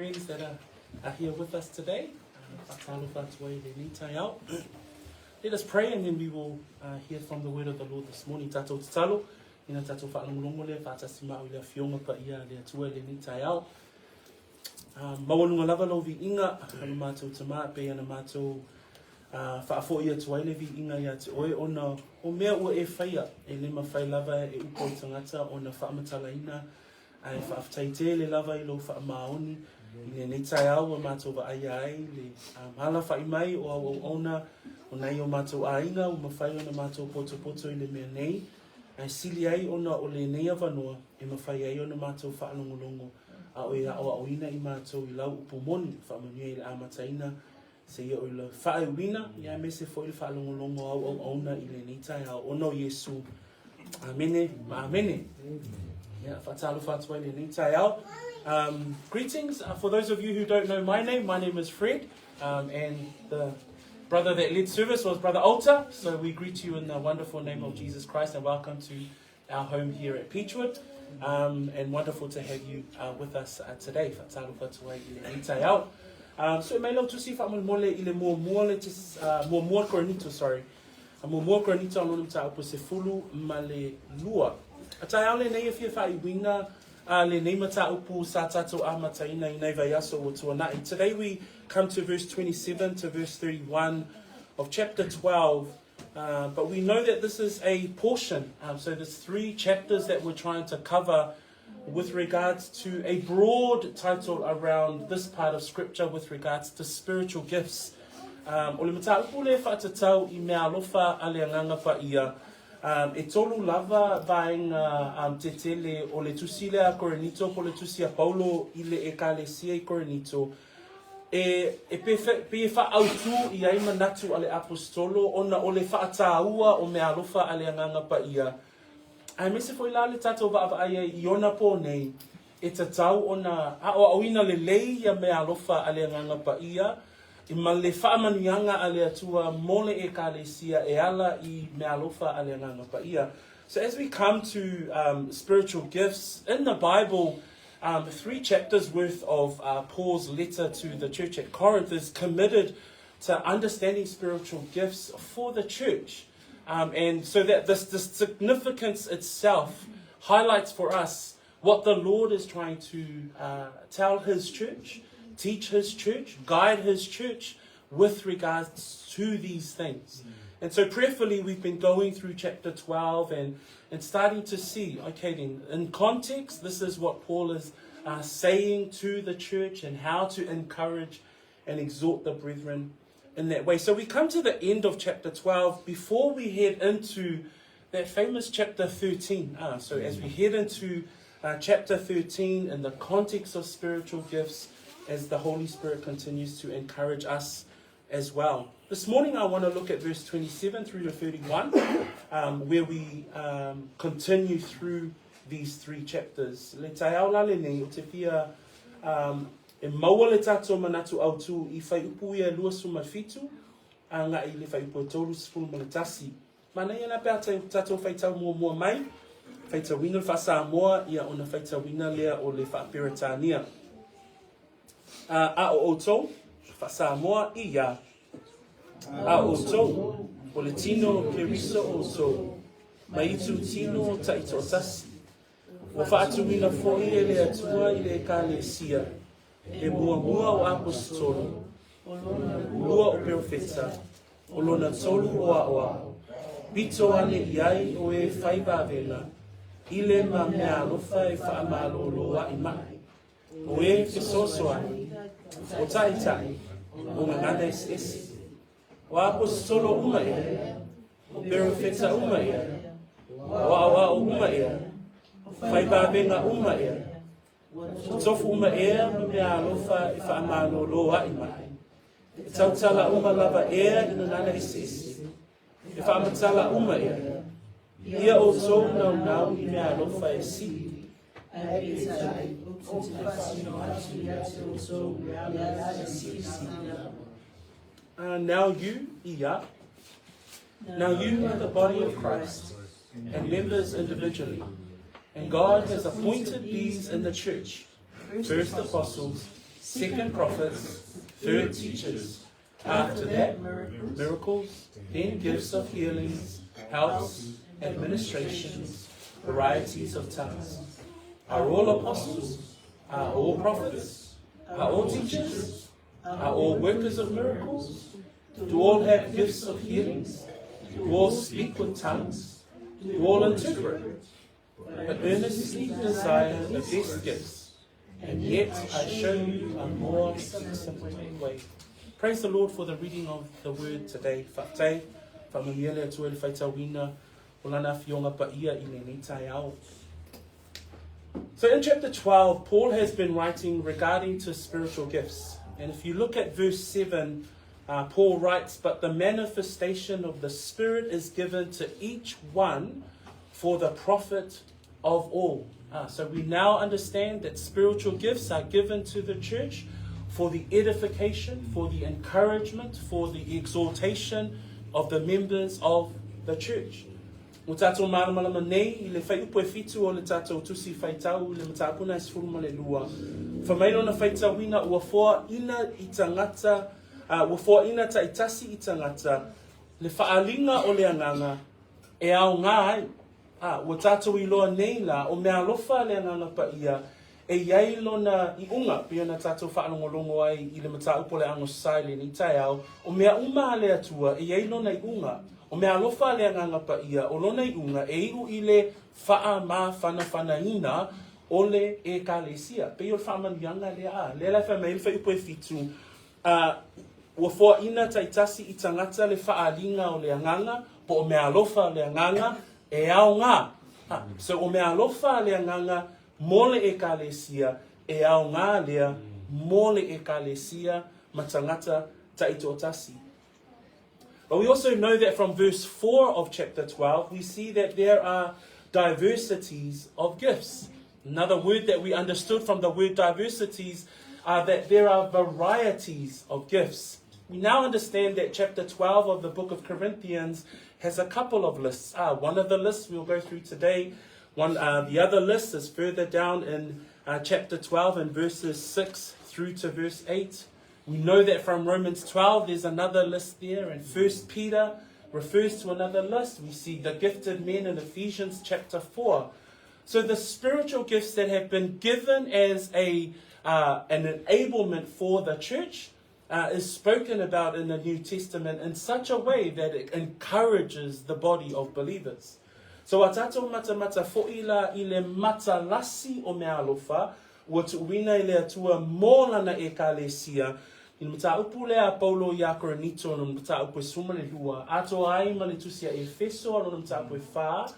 Friends that are, are here with us today. Uh, Let us pray and then we will uh, hear from the word of the Lord this morning. Tātou tatalo, ina tātou whaalongolongo le whaatasi mao i le afionga pa ia le atua i lenei taeao. Uh, maualunga lava lau viiga, a lo mātou tamā pe ana mātou uh, whaafo ia tuai le viiga ia te oe ona o mea ua e whaia e le mawhai lava e upo i tangata ona whaamatalaina Ae faafetai tele lava i lou faamaoni i lenei taeao ua matou vaaia ai le alafai mai o au auauna o nai o matou aiga ua mafai ona matou potopoto i le mea nei, ae sili ai ona o lenei avanoa e mafai ai ona matou faalogologo a o e aoaoina i matou i lau upu moni, faamanuia i le amataina Seia o i le faaiuina, ia aemaise foi le faalogologo o au auauna i lenei taeao ona o Iesu. Amene ma amene. Ia, faatalofa atu ai lenei taeao. Greetings. For those of you who don't know my name, my name is Fred, and the brother that led service was Brother Alta. So we greet you in the wonderful name of Jesus Christ and welcome to our home here at Peachwood. And wonderful to have you with us today. Faatalofa atu ai i lenei taeao. So e mai lau tusi faamolemole i le muamua le tis, muamua Korinito, sorry. A muamua Korinito a lona mataupu sefulu ma le lua. A taeao lenei e fia faaiuina a lenei mataupu sa tātou amataina i nei vaiaso ua tuanai. Today we come to verse 27 to verse 31 of chapter 12 Uh, but we know that this is a portion. Um, so there's three chapters that we're trying to cover with regards to a broad title around this part of scripture with regards to spiritual gifts. Um, o le mataupu le whaatatau i mea alofa a le anganga pa ia. Um, e tolu lava vaenga um, te tele o le tusi lea a Korinito po le tusi a Paulo i le ekalesia i Korinito E, e pe, pe e faaautu i ai manatu a le Aposetolo ona o le faatāua o meaalofa a le Agaga Paia, aemaise foi la le tatou vaavaai ai i ona pō nei, e tatau ona aoaoina lelei ia meaalofa a le Agaga Paia ma le faamanuiaga a le Atua mo le Ekalesia e ala i meaalofa a le Agaga Paia. So as we come to um, spiritual gifts in the Bible, um, three chapters worth of uh, Paul's letter to the church at Corinth is committed to understanding spiritual gifts for the church. Um, and so that this, this significance itself highlights for us what the Lord is trying to uh, tell his church, teach his church, guide his church with regards to these things. And so prayerfully, we've been going through chapter 12 and, and starting to see, okay, then, in context, this is what Paul is uh, saying to the church and how to encourage and exhort the brethren in that way. So we come to the end of chapter 12 before we head into that famous chapter 13. Ah, so as we head into uh, chapter 13 in the context of spiritual gifts, as the Holy Spirit continues to encourage us as well. This morning I want to look at verse 27 through to 31, um, where we um, continue through these three chapters. Le taeao la lenei o te fia um, e maua le tātou manatu autū i whai upu ia 27, a ngā i le whai upu e 31. Manaia la pe a tatou faitau muamua mai, faitauina le faa-Samoa ia ona faitauina lea o le faa-Peretania. A, a o outou, faa-Samoa, ia. A o outou, o le tino o Keriso outou, mai itu tino taitoatasi. Ua faatuina foi e le Atua i le Ekalesia, e muamua o Aposetolo, lua o Perofeta, o lona tolu o aoao, pito ane i ai o e fai vavega, i le ma meaalofa e faamalōlōaʻi maʻi, o e fesoasoani, o taʻitaʻi, o gagana eseese. O Aposetolo uma ea, o Perofeta uma ea, o aoao uma ea, o fai vavega uma ea, o tofu uma ea ma meaalofa e faamalōlōaʻi maʻi. E tautala uma lava ea i gagana eseese, e faamatala uma ea. Ia outou naunau i meaalofa e sili. Ae peitai, ou te faasino atu ia te outou le ala e silisili lava. Uh, now you, ia, now you are the body of Christ and members individually. And God has appointed these in the church, first apostles, Second, prophets. Third, teachers. After that, miracles. Then gifts of healings, helps, administrations, varieties of tongues. Are all apostles? Are all prophets? Are all teachers? Are all workers of miracles? Do all have gifts of healings? Do all speak with tongues? Do all interpret? But earnestly desire the best gifts, and yet I show you a more excellent way. Praise the Lord for the reading of the word today. Whakatei, whamangia le atua le whaitauina o lana fionga pa ia i lenei taeao. So in chapter 12, Paul has been writing regarding to spiritual gifts. And if you look at verse 7, uh, Paul writes, But the manifestation of the Spirit is given to each one for the profit of all. Uh, so we now understand that spiritual gifts are given to the church for the edification, for the encouragement, for the exhortation of the members of the church. Ua tatou malamalama nei i le fuaiupu e fitu o le tatou Tusi Faitau i le mataupu e 12. Fai mai lona faitauina ua foaina i tagata, uh, ua foaina taitasi i tagata le faaaliga o le Agaga e aoga ai. A, ua tatou iloa nei la, o meaalofa le Agaga Paia e i ai lona iuga, pei ona tatou faalogologo ai i le mataupu o le Agosae i lenei taeao, o mea uma a le Atua e i ai lona iuga. O meaalofa le Agaga Paia, o lona iuga e iu i le faamafanafanaina o le Ekalesia. Pei o le faamanuiaga lea, a, lea la e fai mai ai le fuaiupu e fitu, a, ua foaina taitasi i tagata le faaaliga o le Agaga, po o meaalofa le Agaga, e aoga. A, so o meaalofa le Agaga mo le Ekalesia, e aoga lea mo le Ekalesia ma tagata taitoatasi. But we also know that from verse 4 of chapter 12, we see that there are diversities of gifts. Another word that we understood from the word diversities are that there are varieties of gifts. We now understand that chapter 12 of the book of Corinthians has a couple of lists. Ah, one of the lists we'll go through today. One, uh, the other list is further down in uh, chapter 12 and verses 6 through to verse 8. We know that from Romans 12, there's another list there, and First Peter refers to another list. We see the gifted men in Ephesians chapter 4. So the spiritual gifts that have been given as a, uh, an enablement for the church uh, is spoken about in the New Testament in such a way that it encourages the body of believers. So a tatou matamata fo'i la i le matalasi o meaalofa, ua tuuina e le Atua mo lana Ekalesia, i le mataupu lea a Paulo iā Korinito lona mataupu e 12, atoa ai ma le tusi a Efeso a lona mataupu e 4,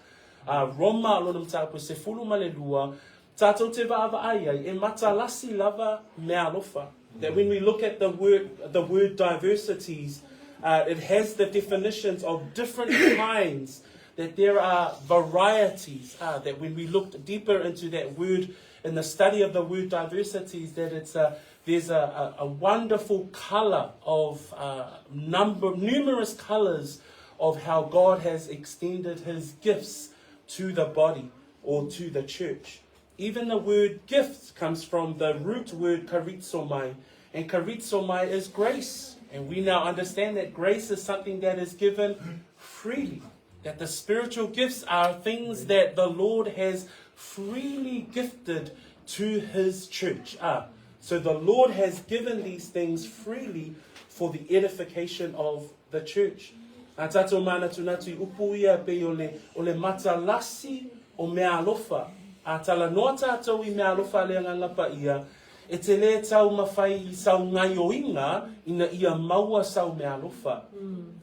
a Roma a lona mataupu e 12, tatou te vaavaai ai, e matalasi lava meaalofa. That when we look at the word, the word diversities, uh, it has the definitions of different kinds, that there are varieties, uh, that when we looked deeper into that word in the study of the word diversities, that it's a, there's a, a, a wonderful color of uh, number, numerous colors of how God has extended his gifts to the body or to the church. Even the word gift comes from the root word charizomai, and charizomai is grace. And we now understand that grace is something that is given freely. That the spiritual gifts are things that the Lord has freely gifted to his church. Ah, so the Lord has given these things freely for the edification of the church. A tatou manatunatu i upu ia pei o le, o le matalasi o meaalofa. A talanoa tatou i meaalofa a le Agaga Paia, e te lē taumafai i sau ngaioiga ina ia maua sau meaalofa.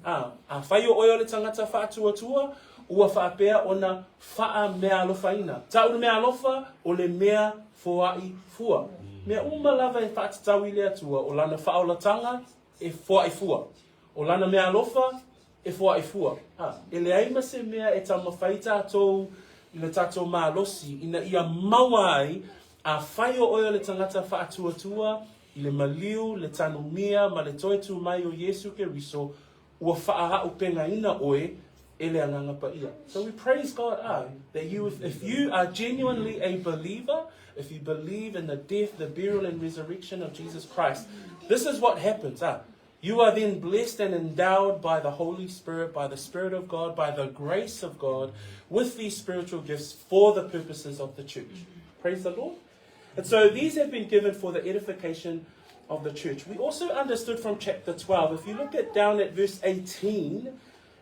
A, afai o oe o le tagata faatuatua, ua faapea ona faameaalofaina. Tau le meaalofa, o le mea foai fua. Mea uma lava e faatatau i le Atua, o lana faaolataga e foai fua. O lana meaalofa e foai fua. A, e leai ma se mea e taumafai tatou i le tatou malosi ina ia maua ai, afai o oe o le tagata faatuatua i le maliu, le tanumia ma le toe tū mai o Iesu Keriso, ua faaaʻupegaina oe e le Agaga Paia. So we praise God ah, that you, if, if you are genuinely a believer, If you believe in the death, the burial, and resurrection of Jesus Christ, this is what happens. Ah, You are then blessed and endowed by the Holy Spirit, by the Spirit of God, by the grace of God, with these spiritual gifts for the purposes of the church. Praise the Lord. And so these have been given for the edification of the church. We also understood from chapter 12, if you look at down at verse 18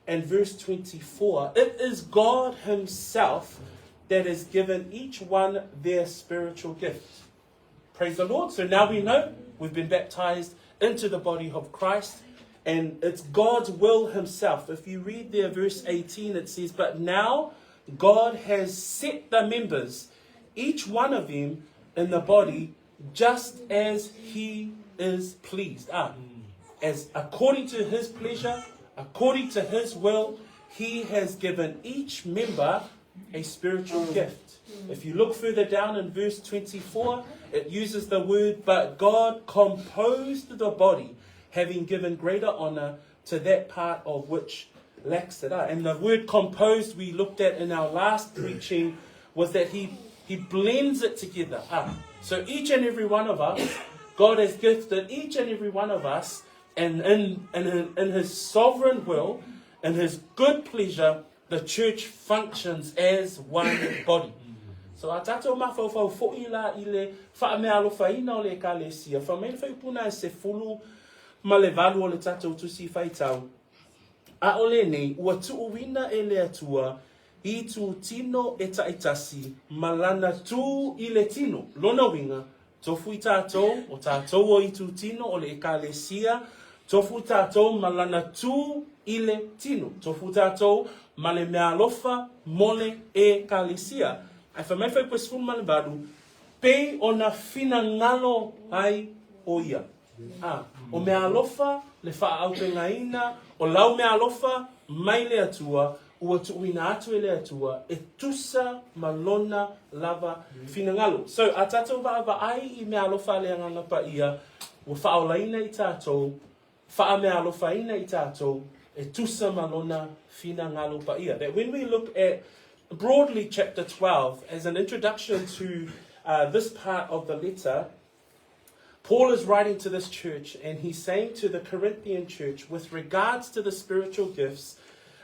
and verse 24, it is God Himself that has given each one their spiritual gift. Praise the Lord. So now we know we've been baptized into the body of Christ. And it's God's will Himself. If you read there, verse 18, it says, But now God has set the members, each one of them, in the body, just as He is pleased. Ah, as according to His pleasure, according to His will, He has given each member a spiritual gift. If you look further down in verse 24, it uses the word, but God composed the body, having given greater honor to that part of which lacks it. Ah, and the word composed we looked at in our last preaching was that he, he blends it together. Ah, so each and every one of us, God has gifted each and every one of us, and in, in, in his sovereign will, in his good pleasure, the church functions as one body. So a tātou mafaufau fo'i la i le whaamealofaina o le ekalesia, wha mai le whaipuna e se fulu ma le valu o le tātou tusi whaitau. A o lenei, ua tuuina e le Atua i tū tino e ta'itasi ma lana tū i le tino. Lona uiga, tofu i tātou, o tātou o i tū tino o le Ekalesia, tofu tātou ma lana tū i le tino. Tofu tātou ma le meaalofa mo le Ekalesia. Ae fai mai Fuaiupu e 18, pei ona finagalo ai o ia. A, o meaalofa le faaaupegaina o lau meaalofa mai le Atua, ua tuuina atu e le Atua e tusa ma lona lava finagalo. So, a tātou vaavaai i meaalofa a le Agaga Paia, ua faaolaina i tātou, faameaalofaina i tātou, e tusa ma lona finagalo paia. That when we look at broadly chapter 12 as an introduction to uh, this part of the letter, Paul is writing to this church and he's saying to the Corinthian church, with regards to the spiritual gifts,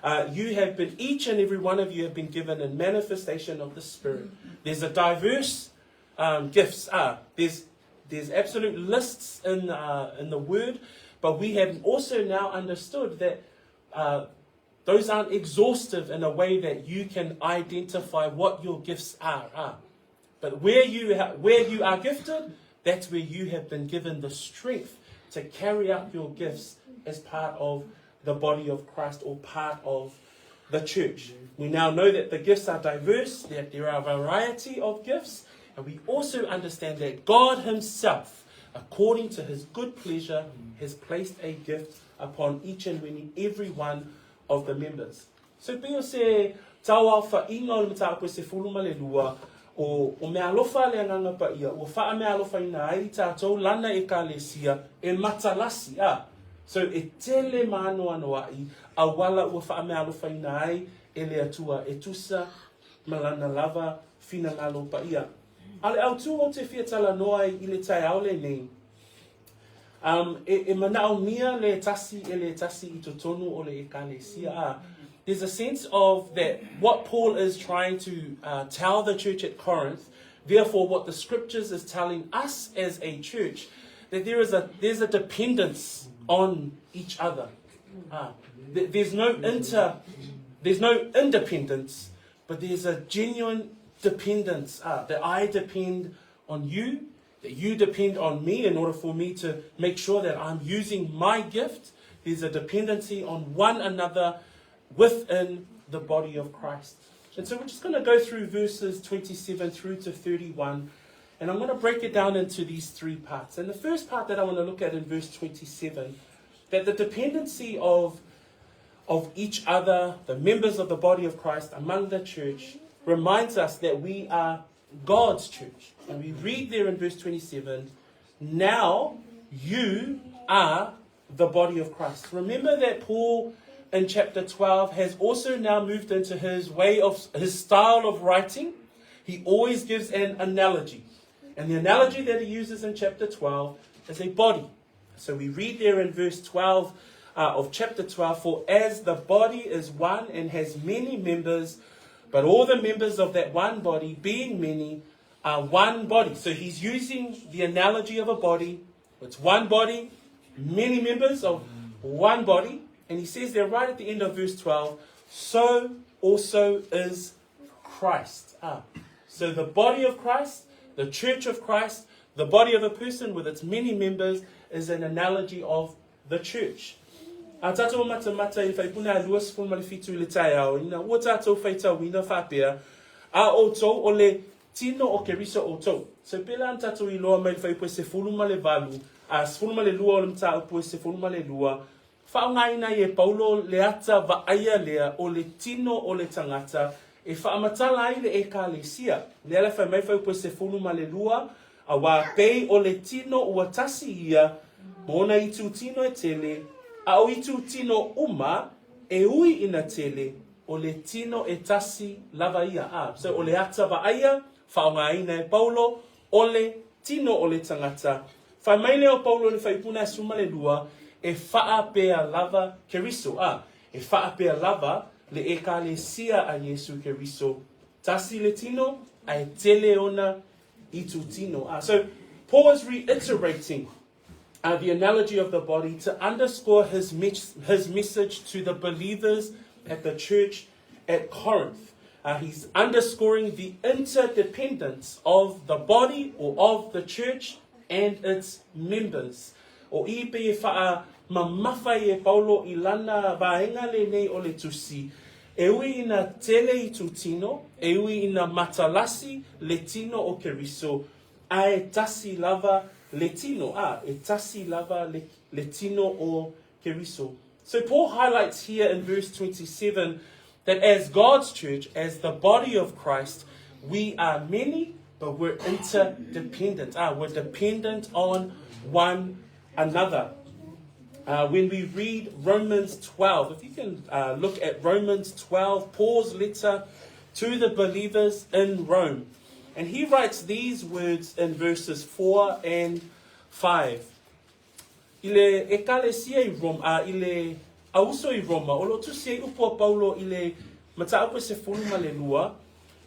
uh, you have been, each and every one of you have been given a manifestation of the Spirit. There's a diverse um, gifts. Uh, there's, there's absolute lists in, uh, in the Word, but we have also now understood that uh, those aren't exhaustive in a way that you can identify what your gifts are. Uh. But where you, ha- where you are gifted, that's where you have been given the strength to carry out your gifts as part of the body of Christ or part of the church. We now know that the gifts are diverse, that there are a variety of gifts, and we also understand that God Himself, according to His good pleasure, has placed a gift upon each and every one of the members. So pei o se tauaofaiga o le mataupu e 12, o, o meaalofa a le Agaga Paia, ua faameaalofaina ai i tātou lana Ekalesia e matalasi, a. So e tele mānoanoa'i auala ua faameaalofaina ai e le Atua e tusa ma lana lava finagalo paia. A o le autū ou te fia talanoa ai i le taeao lenei, Um, e, e manaomia le tasi e le tasi i totonu o le ekalesia. Ah, there's a sense of that what Paul is trying to uh, tell the church at Corinth, therefore what the scriptures is telling us as a church, that there is a, there's a dependence on each other. Ah, th- there's no inter, there's no independence, but there's a genuine dependence. Ah, that I depend on you, that you depend on me in order for me to make sure that I'm using my gift. There's a dependency on one another within the body of Christ. And so we're just going to go through verses 27 through to 31. And I'm going to break it down into these three parts. And the first part that I want to look at in verse 27, that the dependency of, of each other, the members of the body of Christ among the church, reminds us that we are God's church. And we read there in verse 27 now you are the body of Christ. Remember that Paul in chapter 12 has also now moved into his way of his style of writing. He always gives an analogy. And the analogy that he uses in chapter 12 is a body. So we read there in verse 12 uh, of chapter 12 For as the body is one and has many members, but all the members of that one body, being many, are one body. So he's using the analogy of a body. It's one body, many members of one body. And he says there right at the end of verse 12, so also is Christ. Ah. So the body of Christ, the church of Christ, the body of a person with its many members is an analogy of the church. A tātou matamata i whaipuna a 27 i le taeao, ina ua tātou whaitauina whapea, a outou o le tino o Keriso outou. So pela ana tātou i loa mai le whaipue 18, a 12 o le mataupu e 12, Faaaogaina ai e Paulo le ata vaaia lea o le tino o le tagata e faamatala ai le Ekalesia. Lea la fai mai faupu e 12, Auā pei o le tino ua tasi ia ma ona itu tino e tele, a o itu tino uma e ui ina tele, o le tino e tasi lava ia. A, so o le ata vaaia, faaaogaina e Paulo, o le tino o le tagata. Fai mai lea o Paulo i le faipuna e 12, e faapea lava Keriso, a, e faapea lava le Ekalesia a Iesu Keriso, tasi le tino, a e tele ona itu tino. A, so, Paul is reiterating uh, the analogy of the body to underscore his, me- his message to the believers at the church at Corinth. Uh, he's underscoring the interdependence of the body or of the church and its members. O i pe e whaa mamafa i e Paulo i lana vaenga lenei o le tusi, e ui ina tele i tūtino, e ui ina matalasi le tino o Keriso, a e tasi lava le tino, a e tasi lava le, le tino o Keriso. So Paul highlights here in verse 27 that as God's church, as the body of Christ, we are many, but we're interdependent. Ah, we're dependent on one another. Uh, when we read Romans 12, if you can uh, look at Romans 12, Paul's letter to the believers in Rome. And he writes these words in verses 4 and 5. I le Ekalesia i Roma, a i le Auso i Roma, o lo o tusi ai upu a Paulo i le mataupu e 12,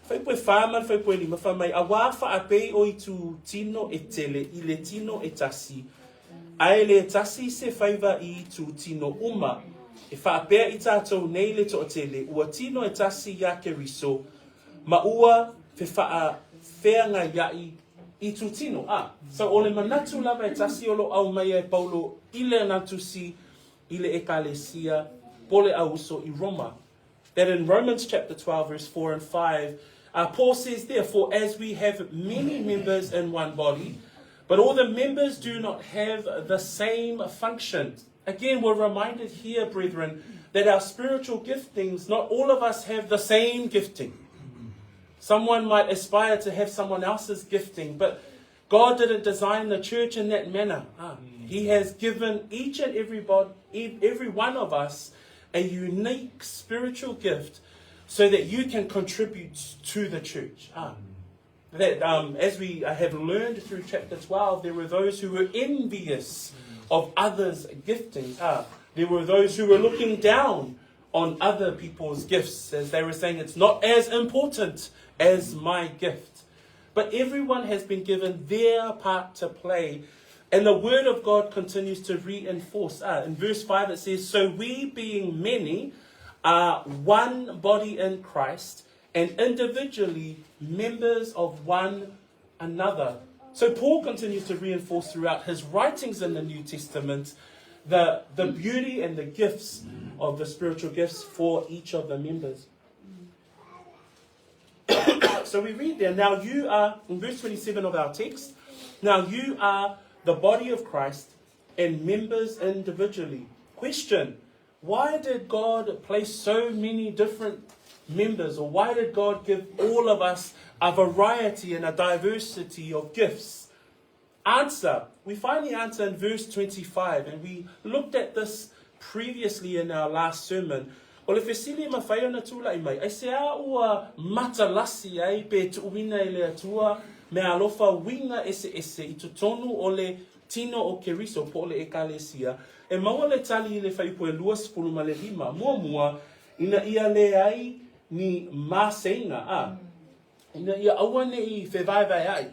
fuaiupu e fa ma le fuaiupu e lima, fai mai, Auā faapei o itu tino e tele i le tino e tasi, a e le tasi se faiva i itu tino uma, e faapea i tātou nei le toatele, ua tino e tasi iā Keriso, ma ua fefaafeagaiaʻi i tūtino, a. So o le manatu lava e tasi o lo aumaia e Paulo i le anatusi i le Ekalesia po le auso i Roma. That in Romans chapter 12 verse 4 and 5, uh, Paul says there, For as we have many members in one body, but all the members do not have the same function. Again, we're reminded here, brethren, that our spiritual giftings, not all of us have the same gifting. Someone might aspire to have someone else's gifting, but God didn't design the church in that manner. Ah, he has given each and every, bod, every one of us a unique spiritual gift so that you can contribute to the church. Ah. That um, as we have learned through chapter 12, there were those who were envious of others' giftings. Ah, there were those who were looking down on other people's gifts as they were saying it's not as important as my gift. But everyone has been given their part to play. And the word of God continues to reinforce. Ah, in verse 5 it says, So we being many are one body in Christ and individually members of one another. So Paul continues to reinforce throughout his writings in the New Testament the, the beauty and the gifts of the spiritual gifts for each of the members. so we read there, now you are, in verse 27 of our text, now you are the body of Christ and members individually. Question Why did God place so many different members, or why did God give all of us a variety and a diversity of gifts? Answer. We find the answer in verse 25, and we looked at this previously in our last sermon. O le fesili e mawhai ona tūlai mai, ai se a ua matalasi ai pe tuuina e le Atua meaalofa uiga eseese i totonu o le Tino o Keriso po o le Ekalesia, e maua le tali i le fuaiupu e 25. Muamua, ina ia leai ni maseiga, a, ina ia aua ne i fevaevaeaʻi.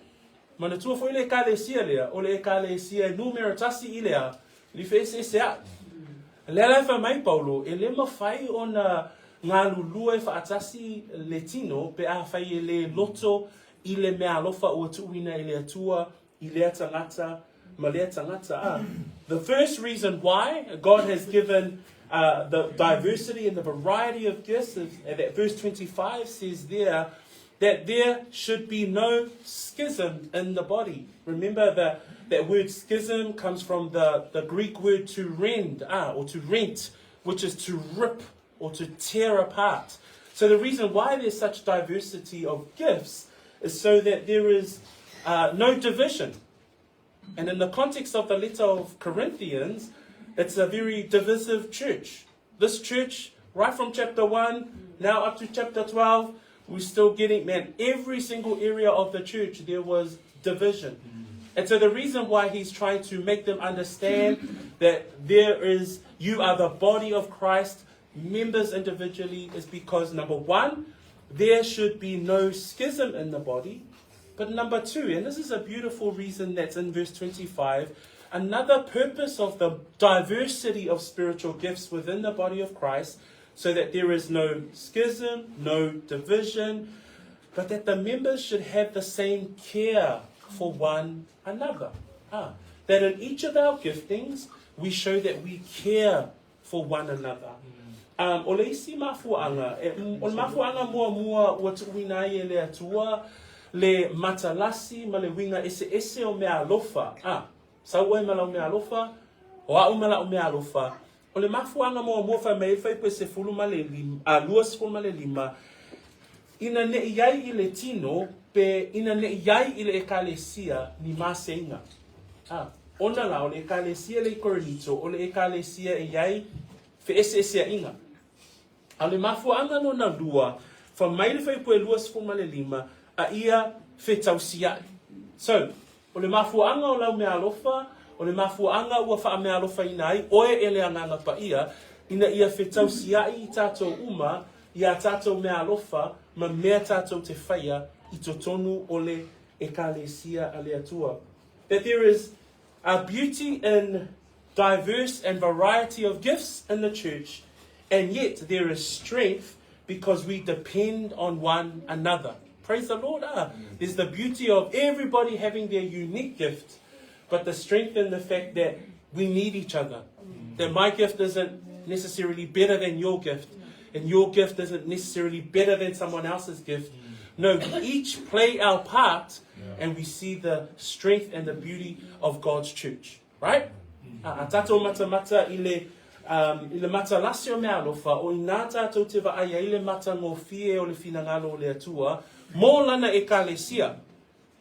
Manatua foi le Ekalesia lea, o le Ekalesia e numera tasi i le a, le feeseeseaʻi. Lea la e fai mai Paulo, e le mafai ona galulue faatasi le tino pe afai e le loto i le meaalofa ua tuuina e le Atua i lea tagata ma lea tagata. A. The first reason why God has given uh, the diversity and the variety of gifts, is, and that verse 25 says there, that there should be no schism in the body. Remember that that word schism comes from the, the Greek word to rend, ah, or to rent, which is to rip or to tear apart. So the reason why there's such diversity of gifts is so that there is uh, no division. And in the context of the letter of Corinthians, it's a very divisive church. This church, right from chapter 1, now up to chapter 12, we're still getting, man, every single area of the church, there was division. And so the reason why he's trying to make them understand that there is, you are the body of Christ, members individually, is because number one, there should be no schism in the body. But number two, and this is a beautiful reason that's in verse 25, another purpose of the diversity of spiritual gifts within the body of Christ, so that there is no schism, no division, but that the members should have the same care for one another. Ah, that in each of our giftings, we show that we care for one another. Um, o le isi mafuaanga, e, o le mafuaanga muamua ua tuuina ai e le Atua le matalasi ma le uiga eseese o meaalofa. Ah, sau oe ma lau meaalofa, o a'u ma la'u meaalofa. O le mafuaaga muamua fai mai ai fuaiupu e 15, a, 25, ina ne i ai i le tino, pe ina ne i ai i le Ekalesia ni maseiga. A, ona la, o le Ekalesia le i Korinito, o le Ekalesia e i ai feeseeseaiga. A o le mafuaaga lona lua, fai mai le fuaiupu e 25, a ia fetausiaʻi. So, o le mafuaaga o lau meaalofa, o le mafuaaga ua faameaalofaina ai oe e le Agaga Paia, ina ia fetausiaʻi i tatou uma i a tatou meaalofa ma mea tatou te faia i totonu o le Ekalesia a le Atua. That there is a beauty in diverse and variety of gifts in the church, and yet there is strength because we depend on one another. Praise the Lord. Ah, there's the beauty of everybody having their unique gift, but the strength in the fact that we need each other. That my gift isn't necessarily better than your gift, and your gift isn't necessarily better than someone else's gift. No, we each play our part and we see the strength and the beauty of God's church. Right? A, a tatou matamata i le, um, i le matalasi o meaalofa, o inā tatou te vaai ai le matagofie o le finagalo o le Atua, mō lana Ekalesia.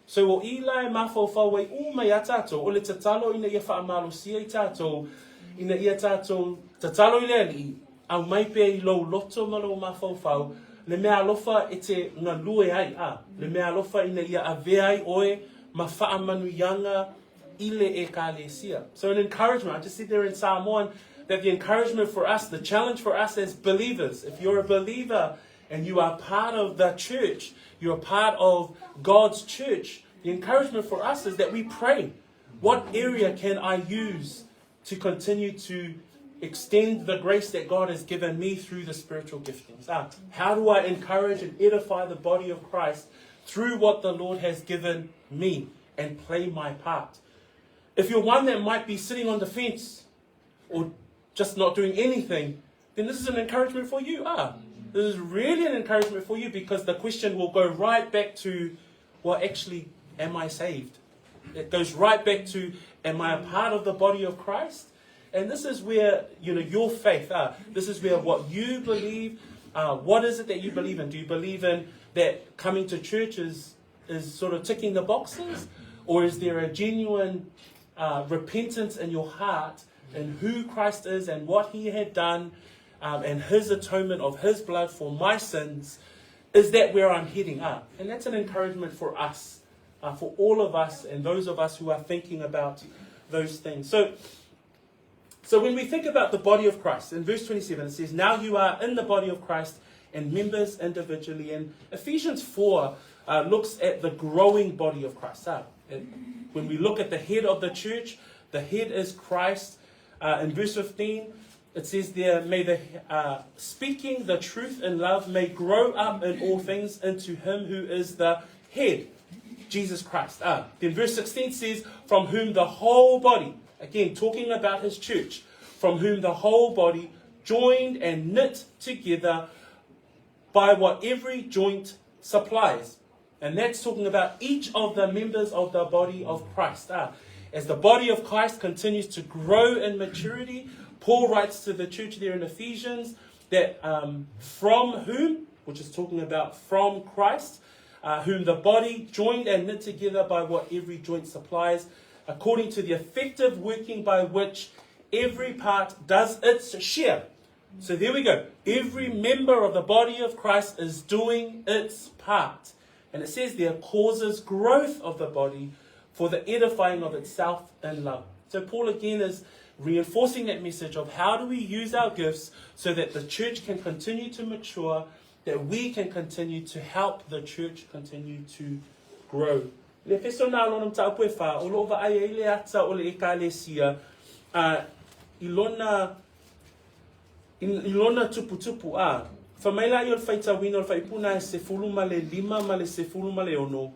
So o i la e mafaufau ai uma iā tatou, o le tatalo ina ia faamalosia i tatou, ina ia tatou tatalo i le Alii, aumai pea i lou loto ma lou mafaufau, le meaalofa e te galue ai, a, le meaalofa ina ia avea ai oe ma faamanuiaga i le Ekalesia. So an encouragement, I just said there in Samoan, that the encouragement for us, the challenge for us as believers, if you're a believer and you are part of the church, you're part of God's church, the encouragement for us is that we pray. What area can I use to continue to extend the grace that God has given me through the spiritual giftings? Ah, how do I encourage and edify the body of Christ through what the Lord has given me and play my part? If you're one that might be sitting on the fence or just not doing anything, then this is an encouragement for you. Ah, this is really an encouragement for you because the question will go right back to, well, actually, am I saved? It goes right back to, am I a part of the body of Christ? And this is where, you know, your faith, ah, this is where what you believe, uh, what is it that you believe in? Do you believe in that coming to church is, is sort of ticking the boxes? Or is there a genuine uh, repentance in your heart in who Christ is and what he had done um, and his atonement of his blood for my sins? Is that where I'm heading up? And that's an encouragement for us. for all of us and those of us who are thinking about those things. So, so when we think about the body of Christ, in verse 27 it says, Now you are in the body of Christ and members individually. And Ephesians 4 uh, looks at the growing body of Christ. Uh, when we look at the head of the church, the head is Christ. Uh, in verse 15, it says there, may the uh, speaking the truth in love may grow up in all things into him who is the head, Jesus Christ. Uh, then verse 16 says, from whom the whole body, again talking about his church, from whom the whole body joined and knit together by what every joint supplies. And that's talking about each of the members of the body of Christ. Ah, as the body of Christ continues to grow in maturity, Paul writes to the church there in Ephesians that um, from whom, which is talking about from Christ, uh, whom the body joined and knit together by what every joint supplies, according to the effective working by which every part does its share. So there we go. Every member of the body of Christ is doing its part. And it says there, causes growth of the body for the edifying of itself in love. So Paul again is reinforcing that message of how do we use our gifts so that the church can continue to mature, that we can continue to help the church continue to grow. Le feso nā lona mtāpu e whā, o lova ai e le ata o le ekalesia, uh, i lona I lona tuputupu, a. Fai mai la ia o le faitauina o le faaipu na e 15 ma le 16.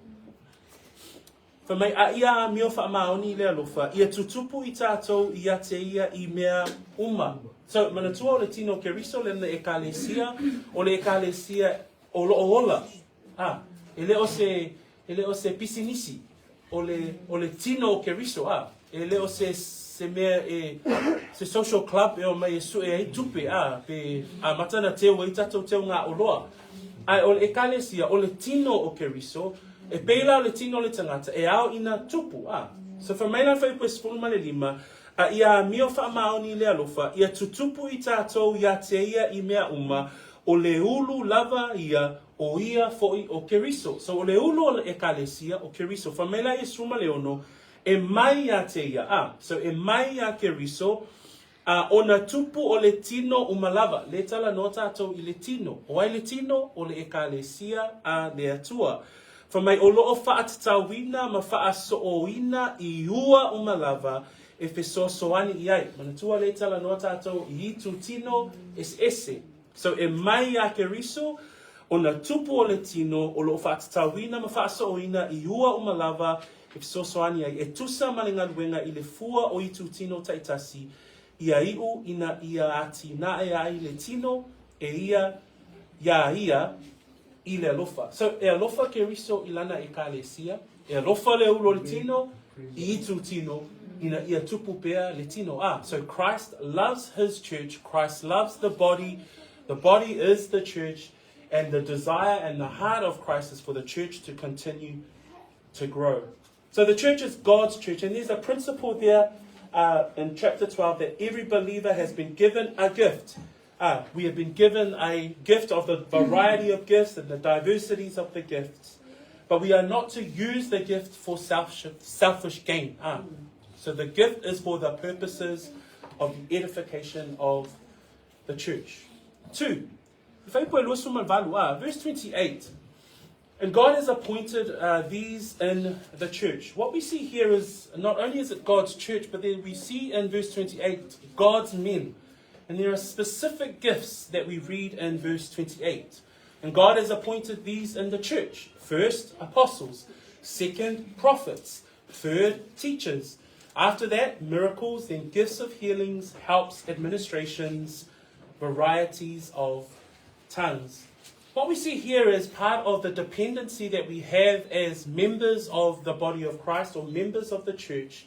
Fai mai, a ia amio faamaoni i le alofa, ia tutupu i tatou ia te ia i mea uma. So, manatua o le tino o Keriso le na ekalesia, o le ekalesia o loo ola. A, e le o se, e le o se pisinisi, o le, o le tino o Keriso, a, e le o se, se mea e, se social club e o mai e sue ai tupe, a, pe amata na teu ai tatou teu ngā oloa. Ae o le ekalesia, o le tino o Keriso, e pēlā o le tino o le tangata, e ao ina tupu, a. So fai mai la fuaiupu e 15, a ia amio faamaoni i le alofa, ia tutupu i tatou ia te ia i mea uma, o le ulu lava ia o ia foʻi o Keriso. So o le ulu o le Ekalesia o Keriso. Fai mai la Iesu ma le ono, e mai ia te ia. A, so e mai ia Keriso, a ona tupu o le tino uma lava. Le tala noa tatou i le tino. O ai le tino? O le Ekalesia a le Atua. Fai mai o loo faatatauina ma faasooina i ua uma lava e fesoasoani i ai. Manatua le tala noa tatou i itu tino eseese. So e mai iā Keriso, ona tupu o le tino o loo faatatauina ma faasooina i ua uma lava e fesoasoani ai, e tusa ma le galuega i le fua o itu tino taitasi, ia iʻu ina ia atinae ai le tino e ia iā ia i le alofa. So e alofa Keriso i lana ekalesia, e alofa le ulu o le tino i itu tino ina ia tupu pea le tino. Ah, so Christ loves his church, Christ loves the body, the body is the church, and the desire and the heart of Christ is for the church to continue to grow. So the church is God's church, and there's a principle there uh, in chapter 12 that every believer has been given a gift. Uh, we have been given a gift of the variety of gifts and the diversities of the gifts. But we are not to use the gift for selfish, selfish gain. Ah. So the gift is for the purposes of the edification of the church. 2. Verse 28. And God has appointed uh, these in the church. What we see here is not only is it God's church, but then we see in verse 28 God's men. And there are specific gifts that we read in verse 28. And God has appointed these in the church first, apostles, second, prophets, third, teachers. After that, miracles, then gifts of healings, helps, administrations, varieties of tongues. What we see here is part of the dependency that we have as members of the body of Christ or members of the church.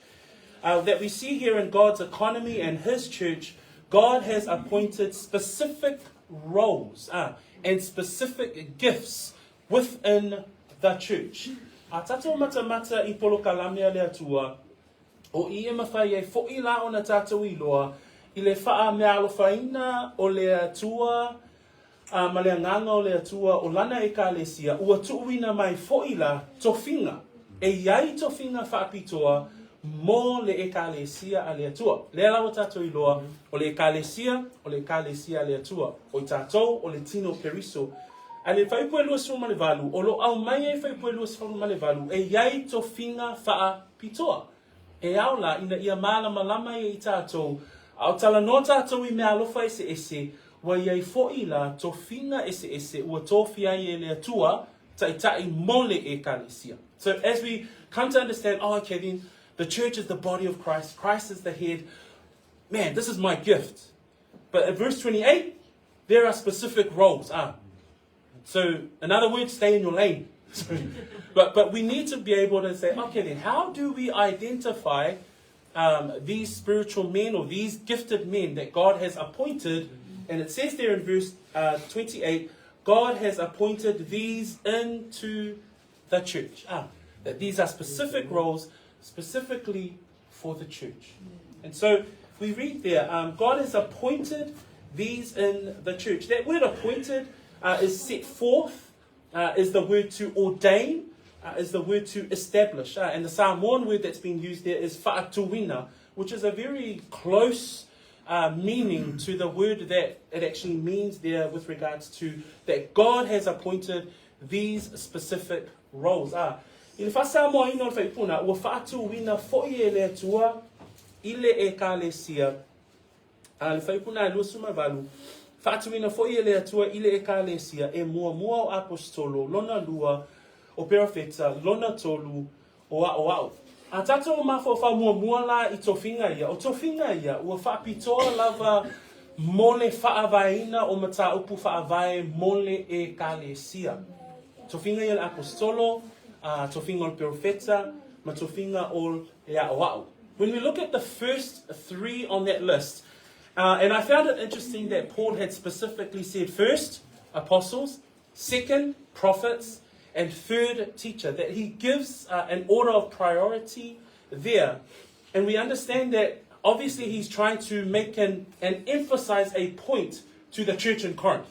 Uh, that we see here in God's economy and His church, God has appointed specific roles uh, and specific gifts within the church. A tatou matamata i polokalame a le Atua, o i e mawhai ai foʻi la ona tatou iloa i le faameaalofaina o le Atua a ma le agaga o le Atua o lana ekalesia, ua tuuina mai foʻi la tofiga. E i ai tofiga faapitoa mo le Ekalesia a le Atua. Lea la ua tatou iloa, o le Ekalesia, o le Ekalesia a le Atua. O i tatou, o le tino o Keriso. A le fuaiupu e 28, o lo o aumai ai fuaiupu e 28, e i ai tofiga faapitoa. E ao la ina ia malamalama ia i tatou, a o talanoa tatou i meaalofa eseese, ua i ai foi la tofiga eseese ua tofia ai e le Atua taitai mo le Ekalesia. So as we come to understand, oh okay then, the church is the body of Christ, Christ is the head, man, this is my gift. But at verse 28, there are specific roles. Ah. So, in other words, stay in your lane. but, but we need to be able to say, okay, then, how do we identify um, these spiritual men or these gifted men that God has appointed? And it says there in verse uh, 28, God has appointed these into the church. Ah, that these are specific roles specifically for the church. And so we read there, um, God has appointed these in the church. That word appointed uh, is set forth, uh, is the word to ordain, uh, is the word to establish. Uh, and the Samoan word that's been used there is fa'atuina, which is a very close uh, meaning to the word that it actually means there with regards to that God has appointed these specific roles. Ah, i le faasamoaina o le faipuna, ua faatuina foi e le Atua i le Ekalesia, a le faipuna e 28, faatuina foi e le Atua i le Ekalesia e muamua o Aposetolo, lona lua o Perofeta, lona tolu o aʻoaʻo. A tatou mafaufau muamua la i tofiga ia, o tofiga ia ua faapitoa lava mo le faavaeina o mataupu faavae mo le Ekalesia. Tofiga ia le Aposetolo, a tofiga o le Perofeta, ma tofiga o le aʻoaʻo. When we look at the first three on that list, uh, and I found it interesting that Paul had specifically said first, apostles, second, prophets, and third, teacher, that he gives uh, an order of priority there. And we understand that obviously he's trying to make an, and emphasize a point to the church in Corinth.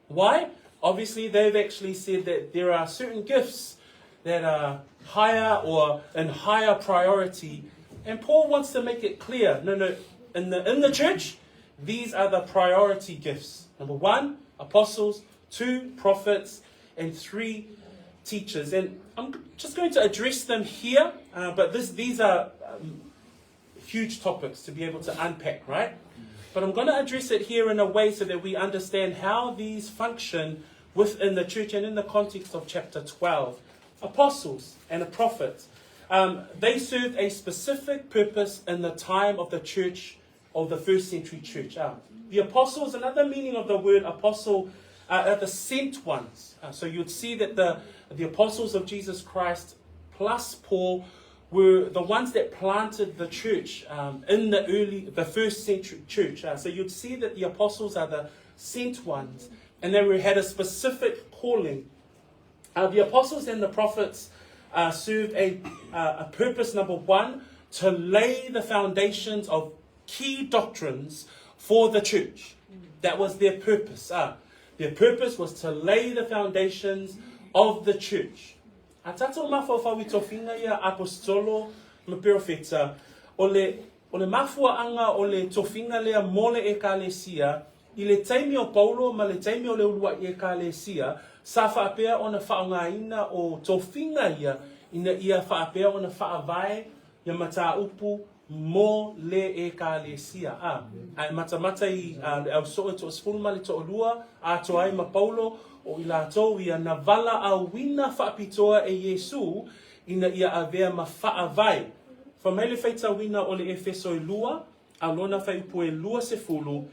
Why? Obviously, they've actually said that there are certain gifts that are higher or in higher priority. And Paul wants to make it clear no, no, in the, in the church, these are the priority gifts. Number one, apostles, two, prophets, and three, teachers. And I'm just going to address them here, uh, but this, these are um, huge topics to be able to unpack, right? But I'm going to address it here in a way so that we understand how these function within the church and in the context of chapter 12. Apostles and a prophet, um, they served a specific purpose in the time of the church, of the first century church. Uh, the apostles, another meaning of the word apostle, uh, are the sent ones. Uh, so you'd see that the, the apostles of Jesus Christ plus Paul were the ones that planted the church um, in the early, the first century church. Uh, so you'd see that the apostles are the sent ones, and they were, had a specific calling. Uh, the apostles and the prophets uh, served a, uh, a purpose, number one, to lay the foundations of key doctrines for the church. That was their purpose. Uh, their purpose was to lay the foundations of the church. A tatou mafaufau i tofiga ia Aposetolo ma Perofeta, o le, o le mafuaaga o le tofiga lea mo le Ekalesia, i le taimi o Paulo ma le taimi o le uluaʻi Ekalesia, sa faapea ona faaaogaina o tofiga ia ina ia faapea ona faavae ia mataupu mo le Ekalesia. A, a e matamata i a, le ausoo e toasefulu ma le toalua, atoa ai ma Paulo, o i latou ia na valaauina faapitoa e Iesu ina ia avea ma faavae. Fai mai le faitauina o le Efeso e lua, a lona fuaiupu e 20,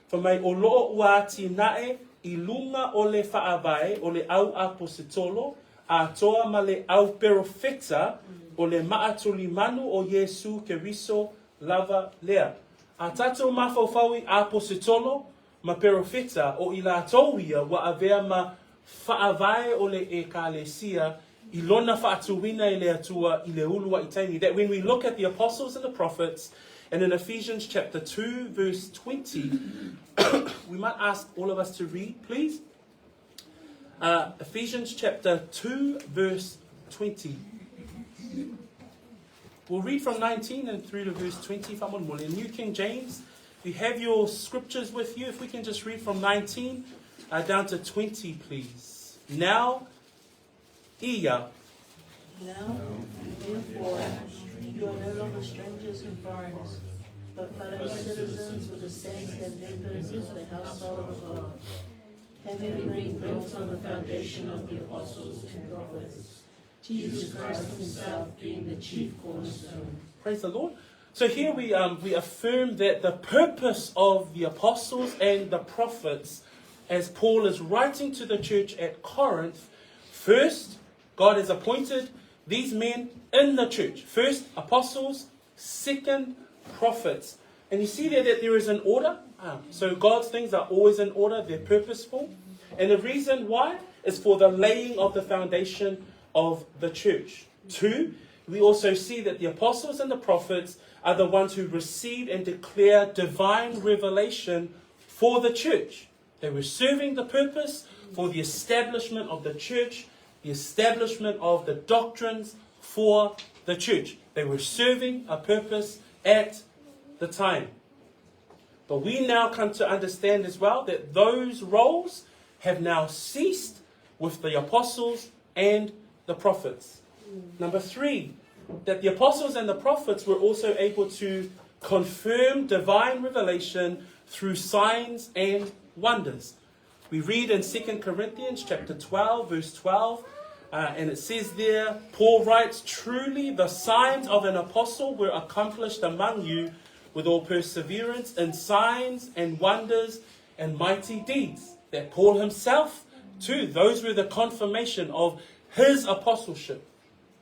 fai mai o loo ua atinae i luga o le faavae o le au aposetolo, atoa ma le au perofeta o le maatulimanu o Iesu Keriso lava lea. A tatou mafaufau i aposetolo ma perofeta o i latou ia ua avea ma faavae o le Ekalesia i lona faatuina e le Atua i le uluaʻi taimi. That when we look at the apostles and the prophets, and in Ephesians chapter 2 verse 20, we might ask all of us to read, please. Uh, Ephesians chapter 2 verse 20. We'll read from 19 and through to verse 20, fa'amolemole. In New King James, if you have your scriptures with you, if we can just read from 19 uh, down to 20, please. Now, ia. Now, therefore, you are no longer strangers and foreigners, but fellow citizens with the saints and members of the household of God, having been built on the foundation of the apostles and prophets, Jesus Christ himself being the chief cornerstone. Praise the Lord. So here we, um, we affirm that the purpose of the apostles and the prophets, as Paul is writing to the church at Corinth, first, God has appointed these men in the church. First, apostles, second, prophets. And you see there that there is an order. Ah, so God's things are always in order, they're purposeful. And the reason why is for the laying of the foundation of the church. Two, we also see that the apostles and the prophets are the ones who receive and declare divine revelation for the church. They were serving the purpose for the establishment of the church, the establishment of the doctrines for the church. They were serving a purpose at the time. But we now come to understand as well that those roles have now ceased with the apostles and the prophets. Number three, that the apostles and the prophets were also able to confirm divine revelation through signs and wonders. We read in 2 Corinthians chapter 12, verse 12, uh, and it says there, Paul writes, Truly the signs of an apostle were accomplished among you with all perseverance in signs and wonders and mighty deeds. That Paul himself, too, those were the confirmation of his apostleship.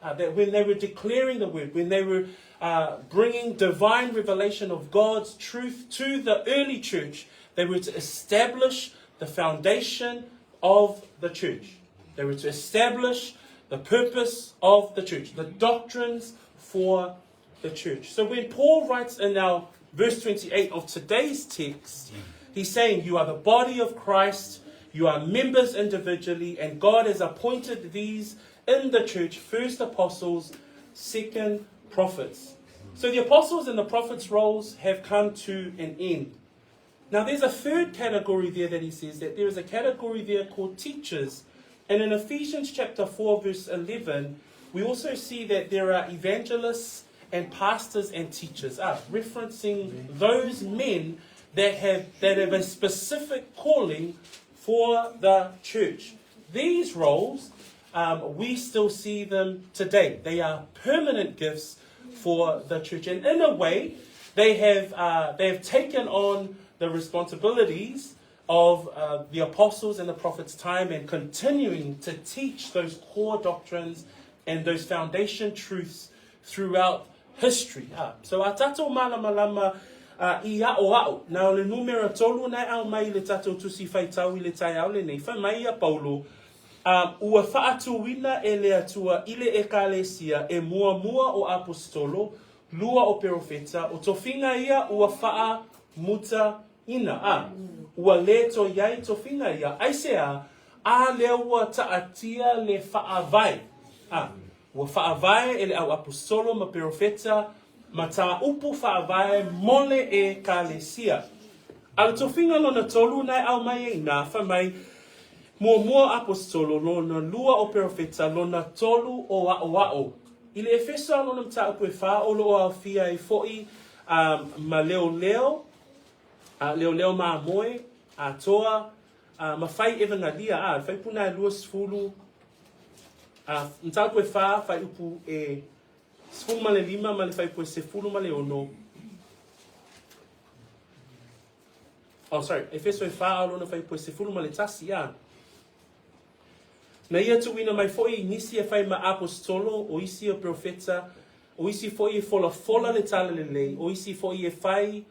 Uh, that when they were declaring the word, when they were uh, bringing divine revelation of God's truth to the early church, they were to establish the foundation of the church. They were to establish the purpose of the church, the doctrines for the church. So when Paul writes in our verse 28 of today's text, he's saying, You are the body of Christ, you are members individually, and God has appointed these in the church first apostles, second prophets. So the apostles and the prophets' roles have come to an end. Now, there's a third category there that he says that there is a category there called teachers. And in Ephesians chapter 4, verse 11, we also see that there are evangelists and pastors and teachers, ah, referencing those men that have, that have a specific calling for the church. These roles, um, we still see them today. They are permanent gifts for the church. And in a way, they have, uh, they have taken on the responsibilities of uh, the apostles and the prophets' time and continuing to teach those core doctrines and those foundation truths throughout history. Ah, so a tatou malamalama uh, i ao ao, nā o le numera tolu nā au mai le tatou tusi whaitau i le tai au le nei, whai mai a Paulo, um, ua whaatuina e le atua i le ekalesia e mua mua o apostolo, lua o perofeta, o tofinga ia ua whaa muta ina, a, ua le to iai tofinga ia, aisea, a lea ua taatia le faavae, a, ua faavae e le au aposolo ma perofeta ma tā upu faavae mo le ekalesia. A le tofiga lona tolu na e au mai ai nā, fai mai, muamua aposolo, lona lua o perofeta, lona tolu o aʻoaʻo. I le Efeso a lona mataupu e whā o loo aofia ai foʻi um, ma leoleo, uh, leoleo mamoe, atoa, uh, ma fai evangalia, a, fai puna e lua sefulu, uh, mataupu e whā, fai upu e sefulu ma le lima ma le fai upu e sefulu ma le ono. Oh, sorry, Efeso e whā a lona fai upu e sefulu ma le tasi, a. Na ia tuuina mai foʻi i nisi e fai ma aposetolo, o isi o perofeta, o isi foʻi e folafola le talalelei, o isi foʻi e fai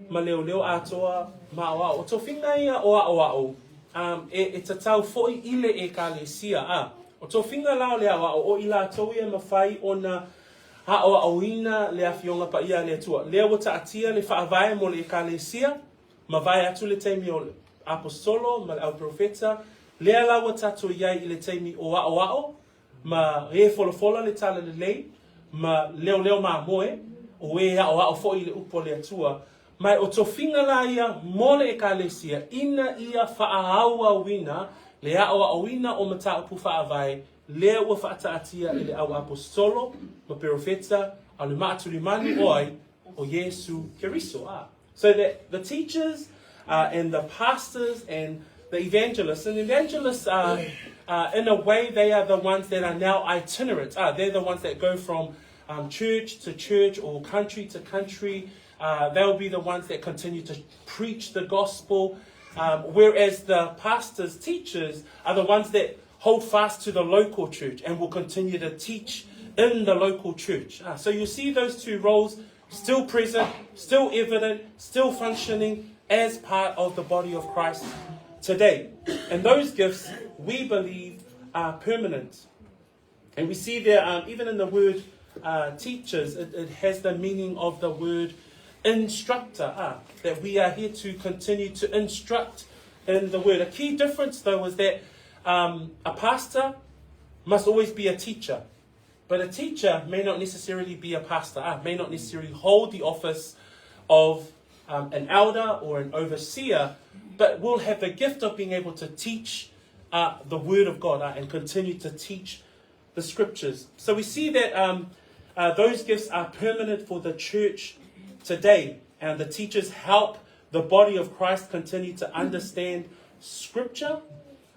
ma leoleo atoa ma aoao. O tofiga ia o aoao, um, e, e tatau foʻi i le ekalesia, a. O tofiga la o le aoao, o i latou ia e mafai ona aoaoina le afioga paia a le Atua. Lea ua taatia le faavae mo le ekalesia, Mavae atu le taimi o le aposolo ma le au perofeta, lea la ua tatou i ai i le taimi o aʻoaʻo ma e folafola le talalelei, ma leoleo mamoe, o e aʻoaʻo foi i le upu a le Atua, ma e o tofiga la ia mo le ʻEkalesia ina ia faaauauina le aʻoaʻoina o mataupu faavae lea ua faataatia e le au aposetolo ma perofeta a le maatulimanu o ai o Iesu Keriso. A. So that the teachers uh, and the pastors and the evangelists, and evangelists are, uh, in a way, they are the ones that are now itinerant. Uh, they're the ones that go from um, church to church or country to country. Uh, they'll be the ones that continue to preach the gospel. Um, whereas the pastors, teachers, are the ones that hold fast to the local church and will continue to teach in the local church. Uh, so you see those two roles still present, still evident, still functioning as part of the body of Christ today. And those gifts, we believe, are permanent. And we see there, um, even in the word uh, teachers, it, it has the meaning of the word instructor, ah, that we are here to continue to instruct in the word. A key difference, though, is that um, a pastor must always be a teacher. But a teacher may not necessarily be a pastor, ah, may not necessarily hold the office of um, an elder or an overseer, but will have the gift of being able to teach uh, the Word of God uh, and continue to teach the Scriptures. So we see that um, uh, those gifts are permanent for the church today, and the teachers help the body of Christ continue to understand Scripture,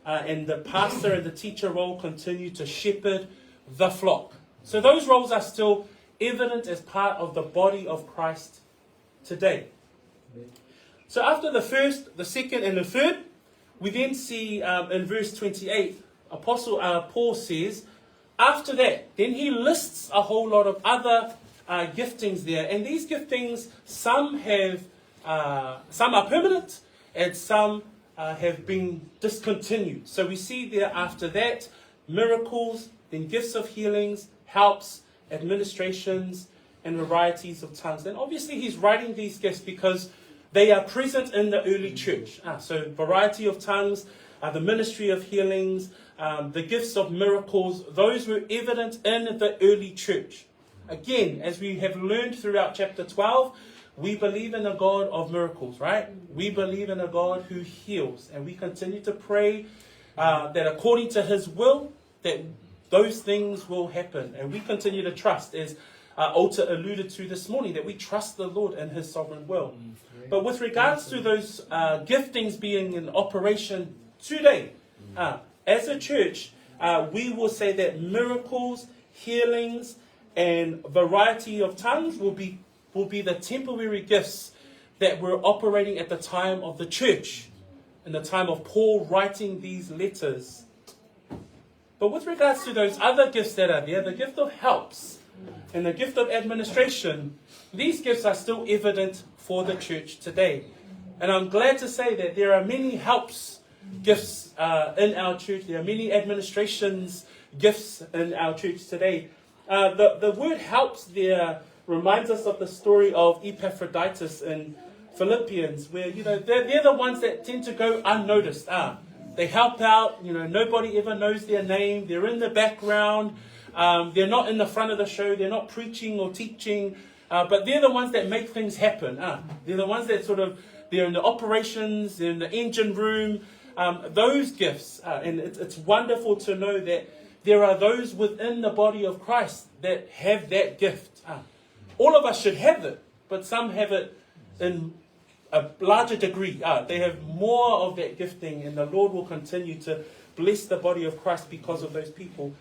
uh, and the pastor and the teacher role continue to shepherd the flock. So those roles are still evident as part of the body of Christ today. So after the first, the second, and the third, we then see um, in verse 28, Apostle uh, Paul says, after that, then he lists a whole lot of other uh, giftings there. And these giftings, some have, uh, some are permanent, and some uh, have been discontinued. So we see there after that, miracles, then gifts of healings, helps, administrations, and varieties of tongues. And obviously he's writing these gifts because they are present in the early church. Ah, so variety of tongues, uh, the ministry of healings, um, the gifts of miracles, those were evident in the early church. Again, as we have learned throughout chapter 12, we believe in a God of miracles, right? We believe in a God who heals. And we continue to pray uh, that according to his will, that those things will happen. And we continue to trust, as uh, Alta alluded to this morning, that we trust the Lord and his sovereign will. But with regards to those uh, giftings being in operation today, uh, as a church, uh, we will say that miracles, healings, and variety of tongues will be, will be the temporary gifts that were operating at the time of the church, in the time of Paul writing these letters. But with regards to those other gifts that are there, the gift of helps and the gift of administration, these gifts are still evident for the church today. And I'm glad to say that there are many helps gifts uh, in our church. There are many administrations gifts in our church today. Uh, the, the word helps there reminds us of the story of Epaphroditus in Philippians, where, you know, they're, they're the ones that tend to go unnoticed. Ah, they help out, you know, nobody ever knows their name. They're in the background. Um, they're not in the front of the show. They're not preaching or teaching. Uh, but they're the ones that make things happen. Ah, they're the ones that sort of, they're in the operations, they're in the engine room. Um, those gifts, uh, and it's, it's wonderful to know that there are those within the body of Christ that have that gift. Ah, all of us should have it, but some have it in a larger degree. Ah, they have more of that gifting, and the Lord will continue to bless the body of Christ because of those people.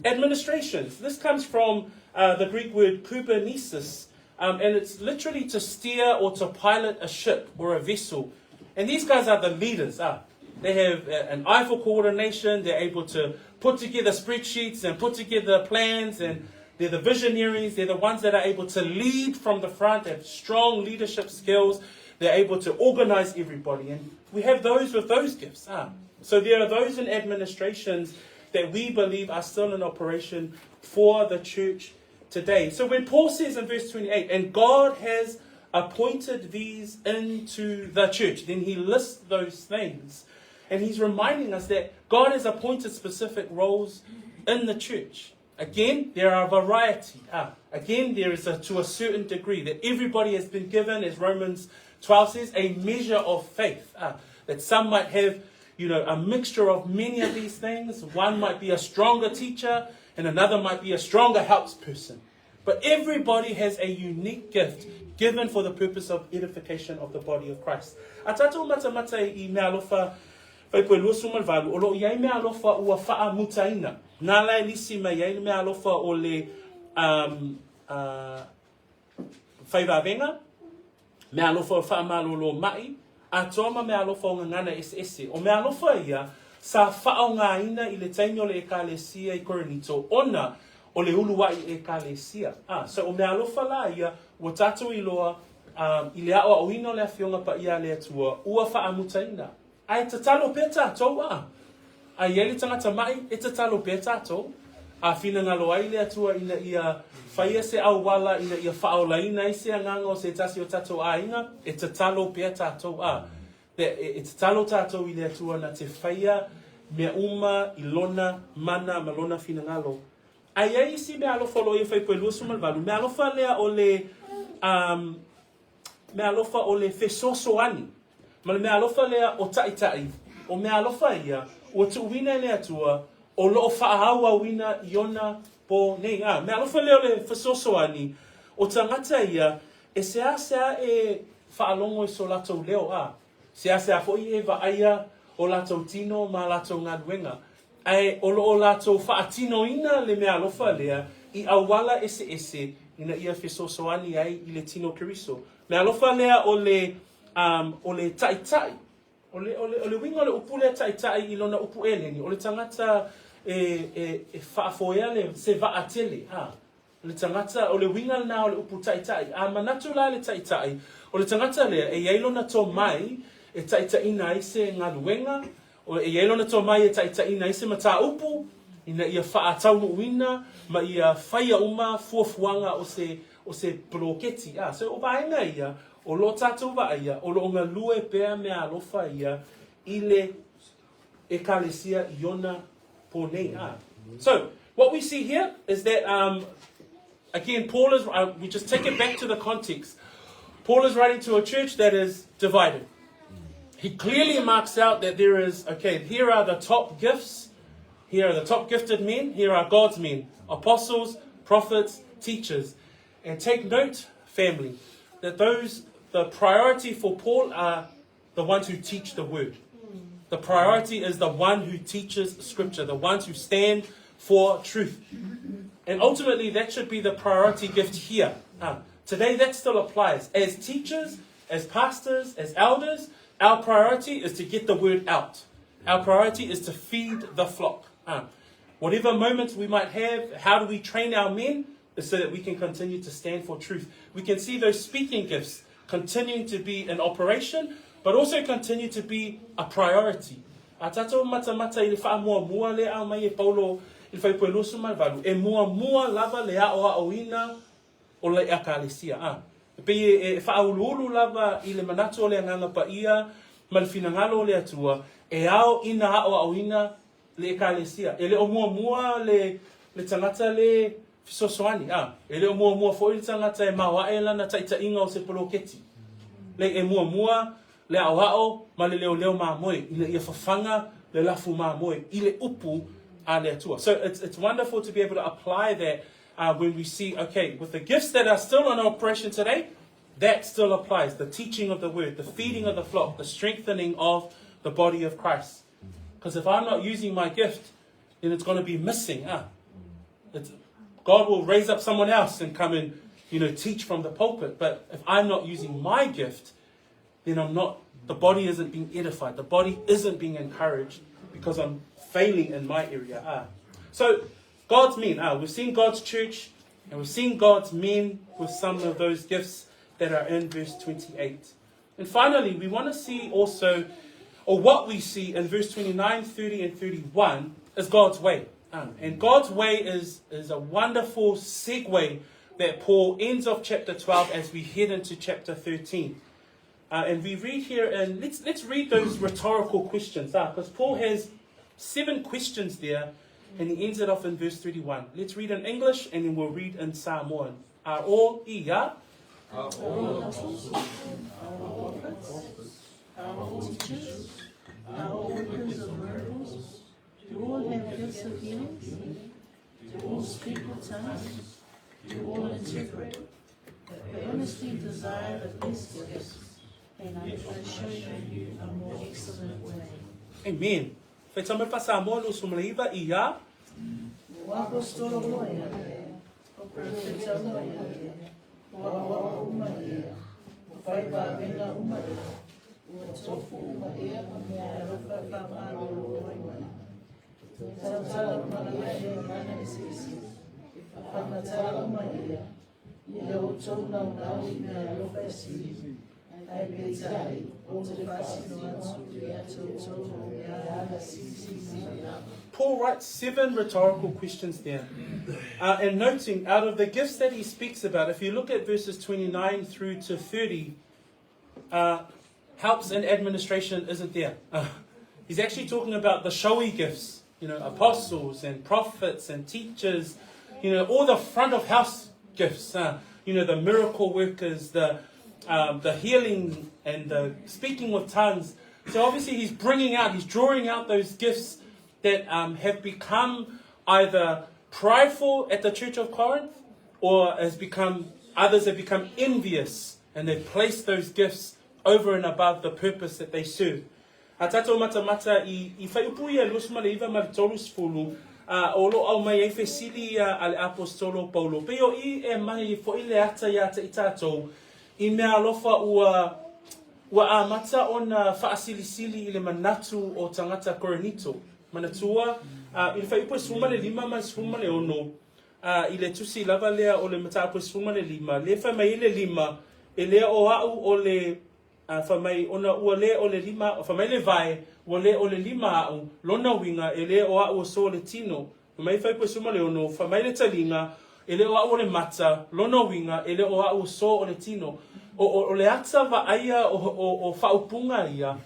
Administrations. This comes from uh, the Greek word kubernesis, um, and it's literally to steer or to pilot a ship or a vessel. And these guys are the leaders. Ah, they have an eye for coordination. They're able to put together spreadsheets and put together plans and they're the visionaries. They're the ones that are able to lead from the front, they have strong leadership skills. They're able to organize everybody. And we have those with those gifts. Ah. So there are those in administrations that we believe are still in operation for the church today. So when Paul says in verse 28, and God has appointed these into the church, then he lists those things. And he's reminding us that God has appointed specific roles in the church. Again, there are variety. Ah, again, there is a, to a certain degree that everybody has been given, as Romans 12 says, a measure of faith. Ah, that some might have, you know, a mixture of many of these things. One might be a stronger teacher, and another might be a stronger helps person. But everybody has a unique gift given for the purpose of edification of the body of Christ. A tātou matamata i mea alofa Faipoe 28, o loo i ai mea alofa ua faamutaina. Nā la e lisi mai ai le mea alofa o le um, uh, faivavenga, mea alofa o le faamalōlō maʻi, atoa ma mea alofa o gagana eseese. O mea alofa ia, sa faaaogaina i le taimi o le Ekalesia i Korinito ona o le uluaʻi Ekalesia. A, so o mea alofa la ia, ua tatou iloa um, i le aʻoaʻoina o le Afioga Paia a le Atua, ua faamutaina. Ae tatalo pea tatou, a. A i ai le tagata maʻi, e tatalo pea tatou. A finagalo ai le Atua ina ia faia se auala ina ia faaolaina ai se agaga o se tasi o tatou aiga, e tatalo pea tatou, a. E, e tatalo tatou i le Atua na te faia mea uma i lona mana ma lona finagalo. A i ai isi mea alofa o lo o ia faipoe 28, mea alofa lea o le, um, mea alofa o le fesoasoani, ma le mea alofa lea o taʻitaʻi, o mea alofa ia ua tuuina e le Atua o loo faaauauina i ona po nei. A, mea alofa lea o le fesoasoani, o tagata ia e seasea e faalogo i so latou leo, a, seasea foi e vaaia o latou tino ma latou galuega, Ae o lo o latou faatinoina le mea alofa lea i auala eseese ina ia fesoasoani ai i le tino Keriso. Mea alofa lea o le, um, o le taʻitaʻi. O le, o le, o le uiga o le upu lea taʻitaʻi i lona upu ʻEleni, o le tagata e, e, e faafoea le, se vaa tele, a. O le tagata, o le uiga lena o le upu taʻitaʻi. A manatu la le taʻitaʻi, o le tagata lea e i ai lona tomai e taʻitaʻina ai se galuega, e i ai lona tomai e taʻitaʻina ai se mataupu, ina ia faataunuuina ma ia faia uma fuafuaga o se, o se poloketi. A, so o vaega ia, o lo tatou vaaia, o lo o galue pea mea alofa ia i le Ekalesia i ona po nei. A. So, what we see here is that, um, again, Paul is, uh, we just take it back to the context. Paul is writing to a church that is divided. He clearly marks out that there is, okay, here are the top gifts, here are the top gifted men, here are God's men, apostles, prophets, teachers. And take note, family, that those, the priority for Paul are the ones who teach the word. The priority is the one who teaches scripture, the ones who stand for truth. And ultimately, that should be the priority gift here. Uh, today, that still applies. As teachers, as pastors, as elders, our priority is to get the word out. Our priority is to feed the flock. Uh, whatever moments we might have, how do we train our men? Is so that we can continue to stand for truth. We can see those speaking gifts continuing to be in operation, but also continue to be a priority. A tatou matamata i le faamuamua lea aumai e Paulo i le Fuaiupu e 28, e muamua lava le aoaoina o le Ekalesia. A, e pei e, e faauluulu lava i le manatu o le Agaga Paia ma le finagalo o le Atua, e ao ina aoaoina le Ekalesia. E le o muamua le, le tagata le fesoasoani, a, e le o muamua foi le tagata e maoaʻe lana taʻitaʻiga o se poloketi. Le e muamua le aʻoaʻo ma le leoleo mamoe ina ia fafaga le lafu mamoe i le upu a le Atua. So it's, it's wonderful to be able to apply that uh, when we see, okay, with the gifts that are still in operation today, that still applies. The teaching of the word, the feeding of the flock, the strengthening of the body of Christ. Because if I'm not using my gift, then it's going to be missing. Ah, it's, God will raise up someone else and come and you know teach from the pulpit. But if I'm not using my gift, then I'm not. The body isn't being edified. The body isn't being encouraged because I'm failing in my area. Ah. So God's men. Ah, we've seen God's church and we've seen God's men with some of those gifts that are in verse 28. And finally, we want to see also, or what we see in verse 29, 30, and 31 is God's way. And God's way is, is a wonderful segue that Paul ends off chapter 12 as we head into chapter 13. Uh, and we read here, and let's, let's read those rhetorical questions, because uh, Paul has seven questions there And he ends it off in verse 31. Let's read in English and then we'll read in Samoan. Are all ia? Are all apostles? Are all prophets? Are all teachers? Are all workers of miracles? Do all have gifts of healings? Do all speak with tongues? Do all interpret? But earnestly desire the best gifts, and I will show you a more excellent way. Amen. Faitau mai faa-Samoa 29 ia. O aposetolo uma ea, o perofeta uma ea, o aoao uma ea, o faivaavega uma ea, ua tofu uma ea ma meaalofa e faamalolo ai mai. E tautala uma ea i gagana eseese, e faamatala uma ea, i lo outou naunau i meaalofa e sili, ae peitai, ou te faasino atu ia te outou o le ala silisili. Paul writes seven rhetorical questions there. Uh, and noting, out of the gifts that he speaks about, if you look at verses 29 through to 30, uh, helps in administration isn't there. Uh, he's actually talking about the showy gifts, you know, apostles and prophets and teachers, you know, all the front of house gifts, uh, you know, the miracle workers, the, um, the healing and the speaking with tongues. So obviously he's bringing out, he's drawing out those gifts that um, have become either prideful at the church of Corinth or has become, others have become envious and they've placed those gifts over and above the purpose that they serve. A tatou matamata i, i whaiupu ia 29 ma le 30, a o lo aumai ai fesili ia a le aposetolo Paulo. Pei o i e mai foʻi le ata iā te i tatou, i mea alofa ua Ua amata ona faasilisili i le manatu o tagata Korinito. Manatua, a, i le fuaiupu e 15 ma le 16, a, i le tusi lava lea o le mataupu e 15, lea fai mai ai le lima, e le o a'u o le, a, fai mai, ona ua le o le lima, fai mai le vae, ua le o le lima a'u, lona uiga, e le o a'u o so le tino. Fai mai fuaiupu e 16, fai mai le taliga, E le o a'u o le mata, lona uiga, e le o a'u o so o le tino. O, o, o le ata vaaia o, o, o faaupuga ia,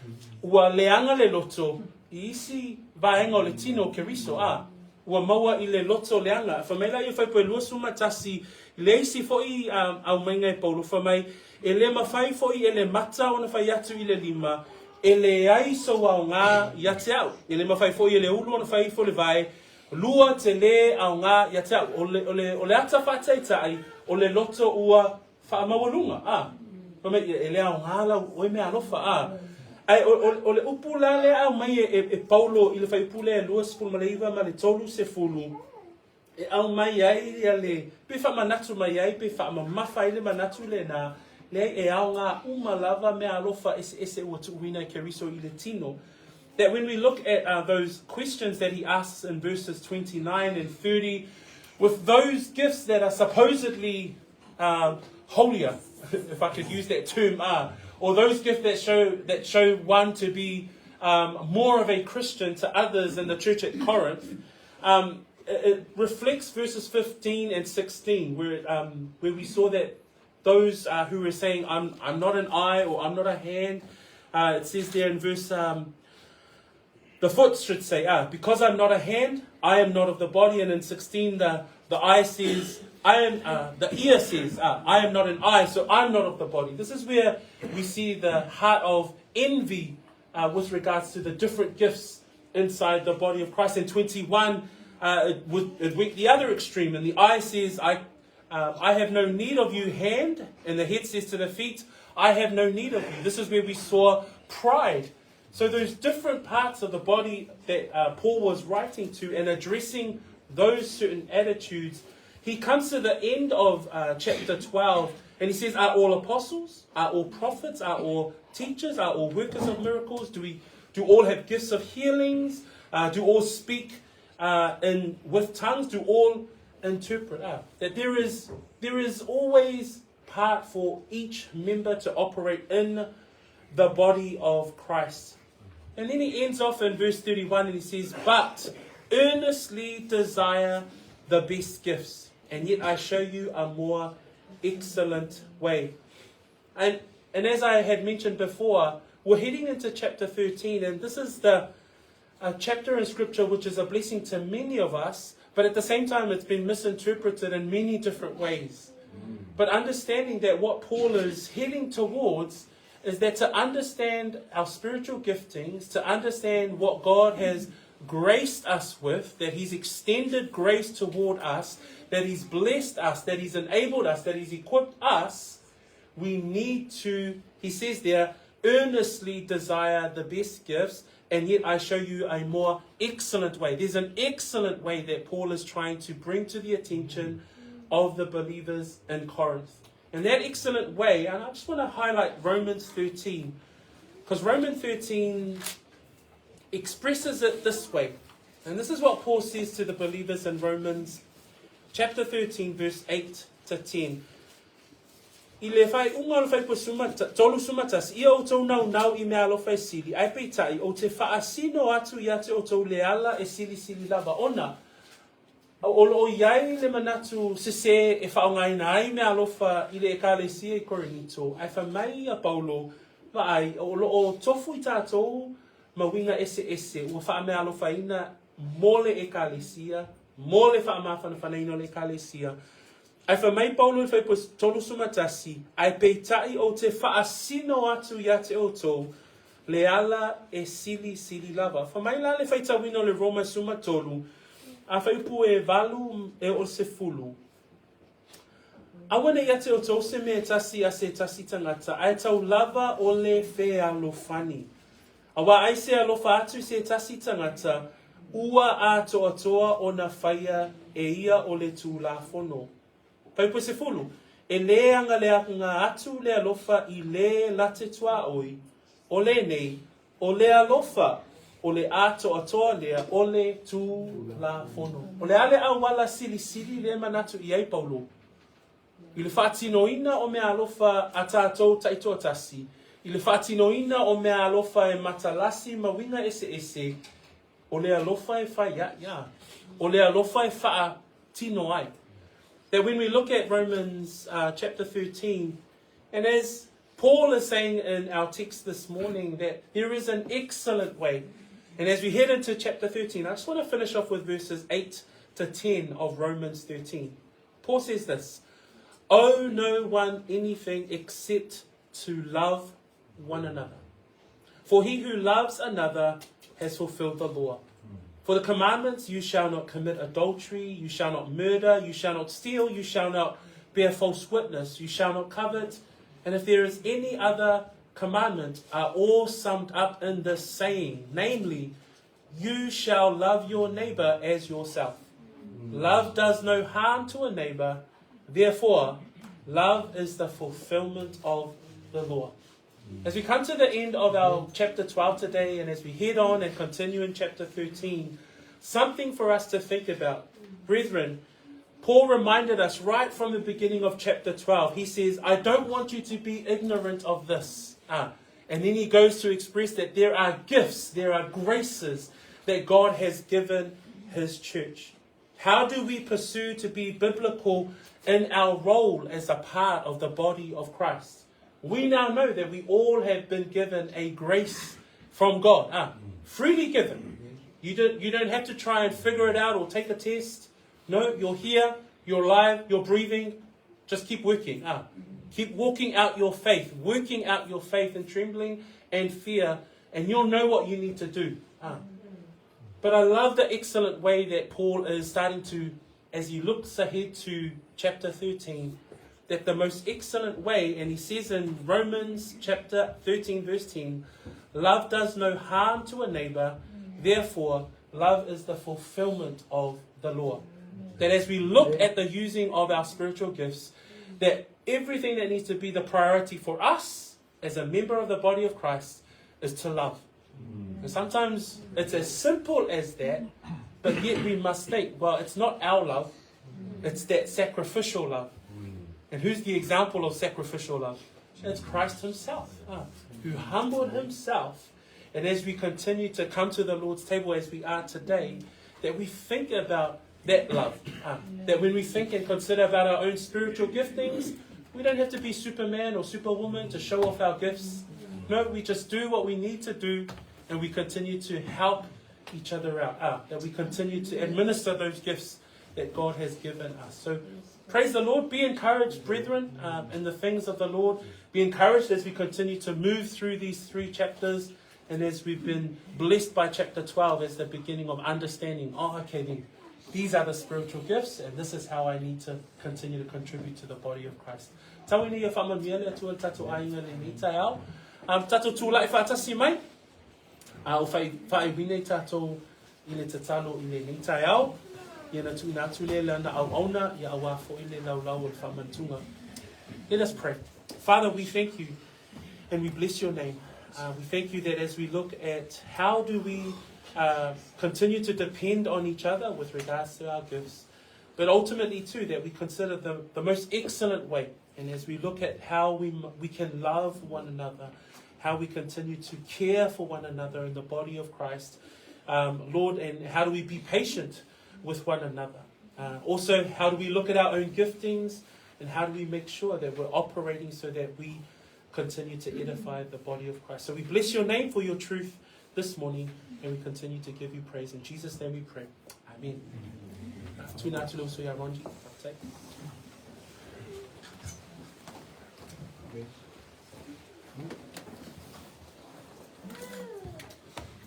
ua leaga le loto i isi vaega o le tino o Keriso, a ua maua i le loto leaga. Fai mai laia fuaiupu e 21, i le isi foʻi aumaiga e Paulo, fai mai, E le mafai foʻi e le mata ona fai atu i le lima, E leai sou aogā ia te a'u. E le mafai foʻi e le ulu ona fai ifo le vae, Lua te lē aogā ia te a'u. O le, o le, o le ata faataitaʻi, o le loto ua faamaualuga, a. Fai mai, e le aogā lau oe meaalofa, a. Ae o, o, o le upu la lea aumai e, e, e Paulo i le fuaiupu lea e 29 ma le 30, e aumai ai ia le, pe faamanatu mai ai, pe faamamafa ai le manatu lenā, leai e aogā uma lava meaalofa eseese ua tuuina e Keriso i le tino. That when we look at uh, those questions that he asks in verses 29 and 30, with those gifts that are supposedly uh, holier, if I could use that term, uh, or those gifts that show, that show one to be um, more of a Christian to others in the church at Corinth, um, it, it reflects verses 15 and 16, where, um, where we saw that those uh, who were saying, I'm, I'm not an eye or I'm not a hand, uh, it says there in verse, um, the foot should say, ah, because I'm not a hand, I am not of the body. And in 16, the, the eye says, I am, uh, the ear says, ah, I am not an eye, so I'm not of the body. This is where we see the heart of envy uh, with regards to the different gifts inside the body of Christ. In 21, uh, it, would, it went the other extreme, and the eye says, I, uh, I have no need of you, hand, and the head says to the feet, I have no need of you. This is where we saw pride. So those different parts of the body that uh, Paul was writing to and addressing those certain attitudes, he comes to the end of uh, chapter 12 and he says, Are all apostles? Are all prophets? Are all teachers? Are all workers of miracles? Do we do all have gifts of healings? Uh, do all speak uh, in with tongues? Do all interpret? Uh, that there is there is always part for each member to operate in the body of Christ. And then he ends off in verse 31 and he says, But earnestly desire the best gifts, and yet I show you a more excellent way. And, and as I had mentioned before, we're heading into chapter 13, and this is the, a chapter in scripture which is a blessing to many of us, but at the same time it's been misinterpreted in many different ways. But understanding that what Paul is heading towards is that to understand our spiritual giftings, to understand what God has graced us with, that He's extended grace toward us, that He's blessed us, that He's enabled us, that He's equipped us, we need to, he says there, earnestly desire the best gifts, and yet I show you a more excellent way. There's an excellent way that Paul is trying to bring to the attention of the believers in Corinth. And that excellent way, and I just want to highlight Romans 13, because Romans 13 expresses it this way. And this is what Paul says to the believers in Romans chapter 13, verse 8 to 10. I le faaiuga o le fuaiupu 31, ia outou naunau i meaalofa e sili, ae peitai, ou te faasino atu ia te outou le ala e silisili lava, ona o lo o i ai le manatu sesē e faaaogaina ai meaalofa i le Ekalesia i Korinito, ae fai mai a Paulo, Vaai, o lo o tofu i tatou ma uiga eseese ua faameaalofaina mo le Ekalesia, mo le faamafanafanaina o le Ekalesia. Ae fai mai Paulo i le fuaiupu 31, Ae peitai ou te faasino atu ia te outou le ala e silisili lava. Fai mai la le faitauina o le Roma 13, a fuaiupu e 8 e oo i le 10, Aua ne i ia te outou se mea e tasi a se tasi tagata, ae tau lava o le fealofani. Aua ai se alofa atu i se tasi tagata, ua atoatoa ona faia e ia o le Tulafono. Fuaiupu 10, E lē agaleaga atu le alofa i lē late tuaoi, o lenei, O le alofa, o le atoatoa lea o le Tulafono. O le a le auala silisili lea e manatu i ai Paulo? I le faatinoina o meaalofa a tatou taitoatasi, i le faatinoina o meaalofa e matalasi ma uiga eseese, o le alofa e fai ai, a, o le alofa e faatino ai. That when we look at Romans chapter 13, and as Paul is saying in our text this morning that there is an excellent way. And as we head into chapter 13, I just want to finish off with verses 8 to 10 of Romans 13. Paul says this Owe no one anything except to love one another. For he who loves another has fulfilled the law. For the commandments, you shall not commit adultery, you shall not murder, you shall not steal, you shall not bear false witness, you shall not covet. And if there is any other commandment, are all summed up in this saying, namely, you shall love your neighbor as yourself. Love does no harm to a neighbor, therefore, love is the fulfillment of the law. As we come to the end of our chapter 12 today, and as we head on and continue in chapter 13, something for us to think about. Brethren, Paul reminded us right from the beginning of chapter 12. He says, I don't want you to be ignorant of this. Ah, and then he goes to express that there are gifts, there are graces that God has given his church. How do we pursue to be biblical in our role as a part of the body of Christ? We now know that we all have been given a grace from God, ah, freely given. You don't, you don't have to try and figure it out or take a test. No, you're here, you're alive, you're breathing. Just keep working. Ah. Keep walking out your faith, working out your faith in trembling and fear, and you'll know what you need to do. Ah. But I love the excellent way that Paul is starting to, as he looks ahead to chapter 13, that the most excellent way, and he says in Romans chapter 13, verse 10, love does no harm to a neighbor, therefore, love is the fulfillment of the law. That as we look at the using of our spiritual gifts, that everything that needs to be the priority for us as a member of the body of Christ is to love. And sometimes it's as simple as that, but yet we must think, well, it's not our love, it's that sacrificial love. And who's the example of sacrificial love? It's Christ Himself, who humbled Himself. And as we continue to come to the Lord's table as we are today, that we think about that love. That when we think and consider about our own spiritual giftings, we don't have to be Superman or Superwoman to show off our gifts. No, we just do what we need to do and we continue to help each other out, that we continue to administer those gifts that God has given us. So praise the Lord. Be encouraged, brethren, in the things of the Lord. Be encouraged as we continue to move through these three chapters and as we've been blessed by chapter 12 as the beginning of understanding, oh, okay, then these are the spiritual gifts and this is how I need to continue to contribute to the body of Christ. Tau ina ia whaamanuia le Atua i le tatou aiga lenei taeao. Tatou tūla'i whaatasi mai, a o whaaiwi nei tatou i le tatalo i lenei taeao. Ia na tuuina atu lea lana auauna, ia auā fo'i le laulau o le faamanatuga. Let us pray. Father, we thank you and we bless your name. We thank you that as we look at how do we continue to depend on each other with regards to our gifts, but ultimately too that we consider the most excellent way. And as we look at how we can love one another, how we continue to care for one another in the body of Christ, Lord, and how do we be patient with one another? Also, how do we look at our own giftings, and how do we make sure that we're operating so that we continue to edify the body of Christ? So we bless your name for your truth this morning, and we continue to give you praise. In Jesus' name we pray. Amen. Tuina atu le uso ia Ronji.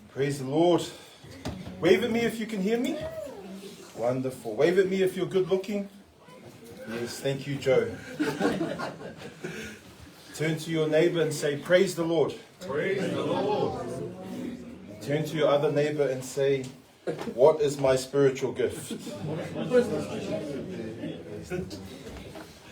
Praise the Lord. Wave at me if you can hear me. Wonderful. Wave at me if you're good looking. Yes, thank you, Joe. Turn to your neighbor and say, Praise the Lord. Praise the Lord. Turn to your other neighbor and say, What is my spiritual gift?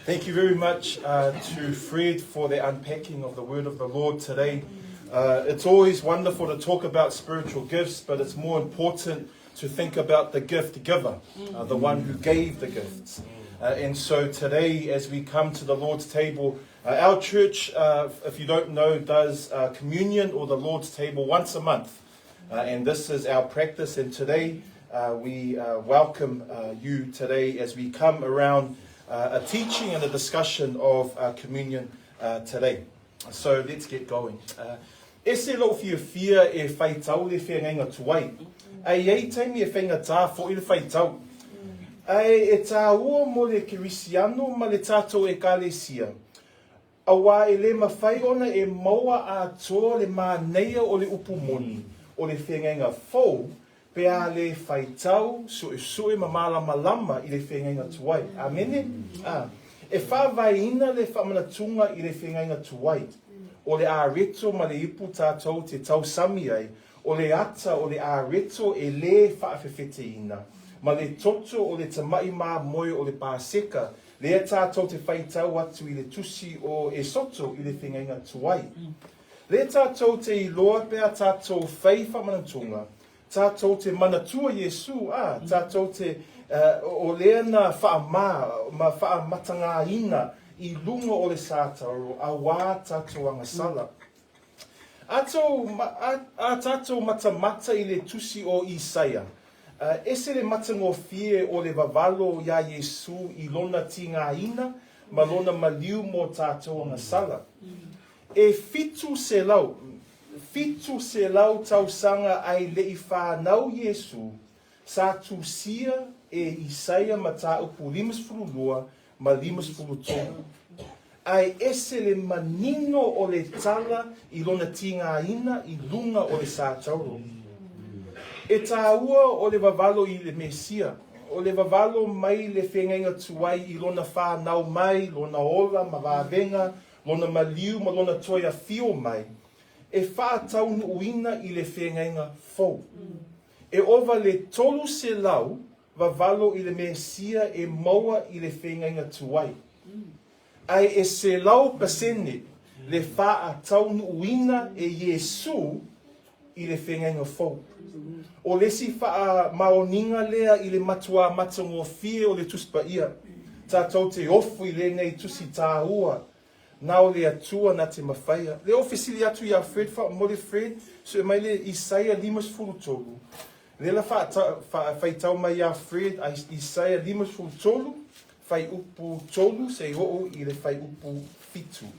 Thank you very much to Fred for the unpacking of the word of the Lord today. It's always wonderful to talk about spiritual gifts, but it's more important to think about the gift giver, the one who gave the gifts. And so today, as we come to the Lord's table, our church, if you don't know, does communion or the Lord's table once a month. And this is our practice. And today, we welcome you today as we come around a teaching and a discussion of communion today. So let's get going. Ese lou fiafia e whaitau le whengainga tuai. Ai ei taimi e whaingatā fo'i le whaitau. Ai e tāua mo le Kerisiano ma le tātou ekalesia. Auā e le mawhai ona e maua atoa le māneia o le upu moni, o le whengainga fou, pe a le whaitau, su'esu'e ma mālamalama i le whengainga tuai. Amene? E whāwaeina le whamanatuga i le whengainga tuai, o le āreto ma le ipu tātou te tausami ai, o le ata o le āreto e lē whaawhewheteina, ma le toto o le tama'i māmoe o le Paseka, lea tātou te whaitau atu i le tusi o Esoto i le whengainga tuai. Lea tātou te iloa pe a tātou whai whamanatuga, tātou te manatua Iesu, ā, tātou te, o lea na whaamā ma whaamatangāina i lunga o le sātaro auā tātou agasala. A tou, a, a tātou matamata i le tusi o Isaia, ese le matagofie o le vavalo iā Iesu i lona tīgāina ma lona maliu mō tātou agasala. E 700, 700 tausaga ai le'i whānau Iesu, sa tusia e Isaia mataupu 52 ma 53. Ae ese le manino o le tala i lona tīgāina i lunga o le sātauro. E tāua o le vavalo i le Mesia, o le vavalo mai le whengaiga tuai i lona whānau mai, lona ola ma vāvenga, lona maliu ma lona toe awhio mai, e whaataunuuina i le whengaiga fou. E ova le 300 vavalo i le Mesia e maua i le whengaiga tuai. Ae e 100% le whaataunuuina e Iesu i le whengaiga fou. O le isi whaamaoniga lea i le matuā matagofie o le Tusi Paia, tātou te ofu i lenei tusi tāua, na o le Atua na te mawhaia. Le ofesili atu iā Fred whaamole Fred, sue mai le Isaia 53. Le la whaitau mai iā Fred Isaia 53, whaiupu 3 sei o'o i le whaiupu 7.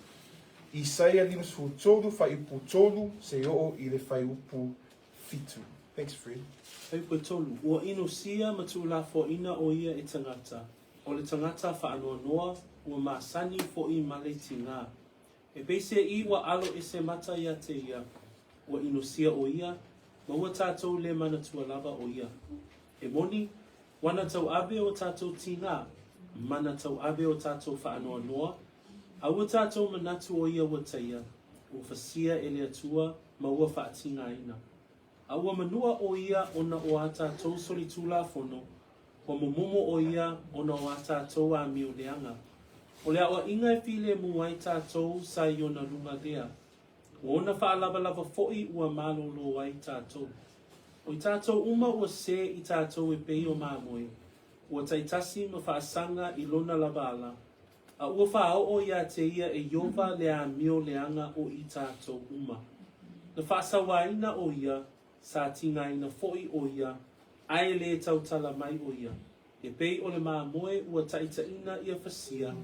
Isaia 53, whaiupu 3 sei o'o i le whaiupu 7. Thanks, Fred. Fuaiupu e tolu, Ua inosia ma tuulafoaina o ia e tagata, o le tagata faanoanoa, ua masani foʻi ma le tigā. E peiseai ua alo ese mata iā te ia, ua inosia o ia, ma ua tātou le manatua lava o ia. E moni, ua na tauave o tātou tigā, ma na tauave o tātou faanoanoa, a ua tātou manatu o ia ua taia, ua fasia e le Atua ma ua faatigāina. A ua manua o ia ona o a tātou solitulafono, ua momomo o ia ona o a tātou amio leaga. O le aʻoaʻiga e filemu ai tātou sa i ona luga lea. O ona faalavalava foʻi ua malōlō ai tātou. O i tātou uma ua sē i tātou e pei o mamoe, ua taitasi ma faasaga i lona lava ala, a ua faaoo iā te ia e Iova le amio leaga o i tātou uma. Na faasauāina o ia, sa tigaina foʻi o ia, a e lē tautala mai o ia. E pei o le mamoe ua taʻitaʻina ia fasia,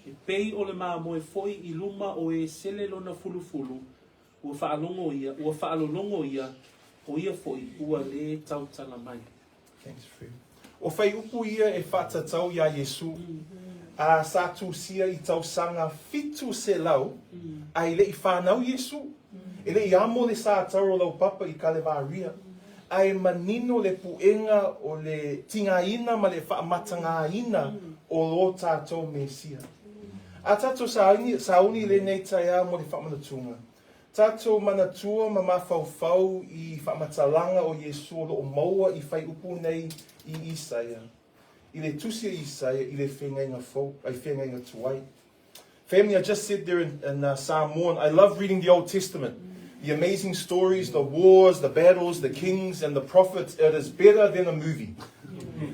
e pei o le mamoe foʻi i luma o e sele lona fulufulu, ua faalogo ia, ua faalologo ia, o ia foʻi ua lē tautala mai. Thanks, Fred. O fuaiupu ia e faatatau iā Iesu, a sa tusia i tausaga 700 a e le i fanau Iesu. E le i amo le sataro o laupapa i Kalevaria, a e manino le puega o le tigaina ma le faamatagaina o lo tātou Mesia. A tātou sauni i lenei taeao mo le faamanatuga, Tātou manatua ma mafaufau i faamatalaga o Iesu o loo maua i fuaiupu nei i Isaia, i le tusi a Isaia i le Feagaiga Fou, ai Feagaiga Tuai. Family, I just said there in Samoan, I love reading the Old Testament. The amazing stories, the wars, the battles, the kings and the prophets, it is better than a movie.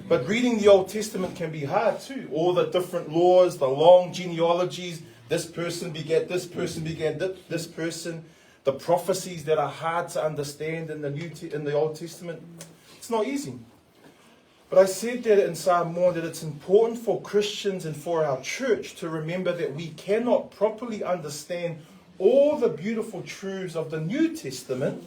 But reading the Old Testament can be hard too. All the different laws, the long genealogies, this person begat this person begat this person, the prophecies that are hard to understand in the New in the Old Testament. It's not easy. But I said that in Samoan that it's important for Christians and for our church to remember that we cannot properly understand all the beautiful truths of the New Testament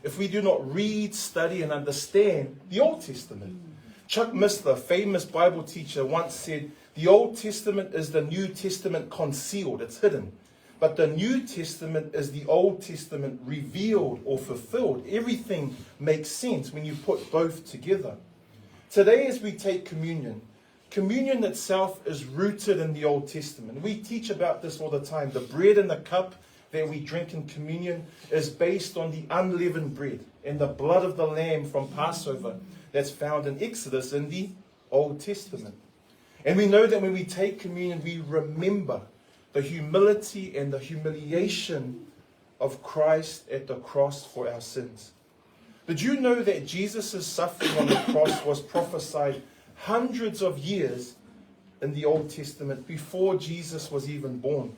if we do not read, study, and understand the Old Testament. Chuck Missler, famous Bible teacher, once said, The Old Testament is the New Testament concealed, it's hidden. But the New Testament is the Old Testament revealed or fulfilled. Everything makes sense when you put both together. Today, as we take communion, communion itself is rooted in the Old Testament. We teach about this all the time. The bread and the cup that we drink in communion is based on the unleavened bread and the blood of the lamb from Passover that's found in Exodus in the Old Testament. And we know that when we take communion, we remember the humility and the humiliation of Christ at the cross for our sins. Did you know that Jesus' suffering on the cross was prophesied hundreds of years in the Old Testament before Jesus was even born?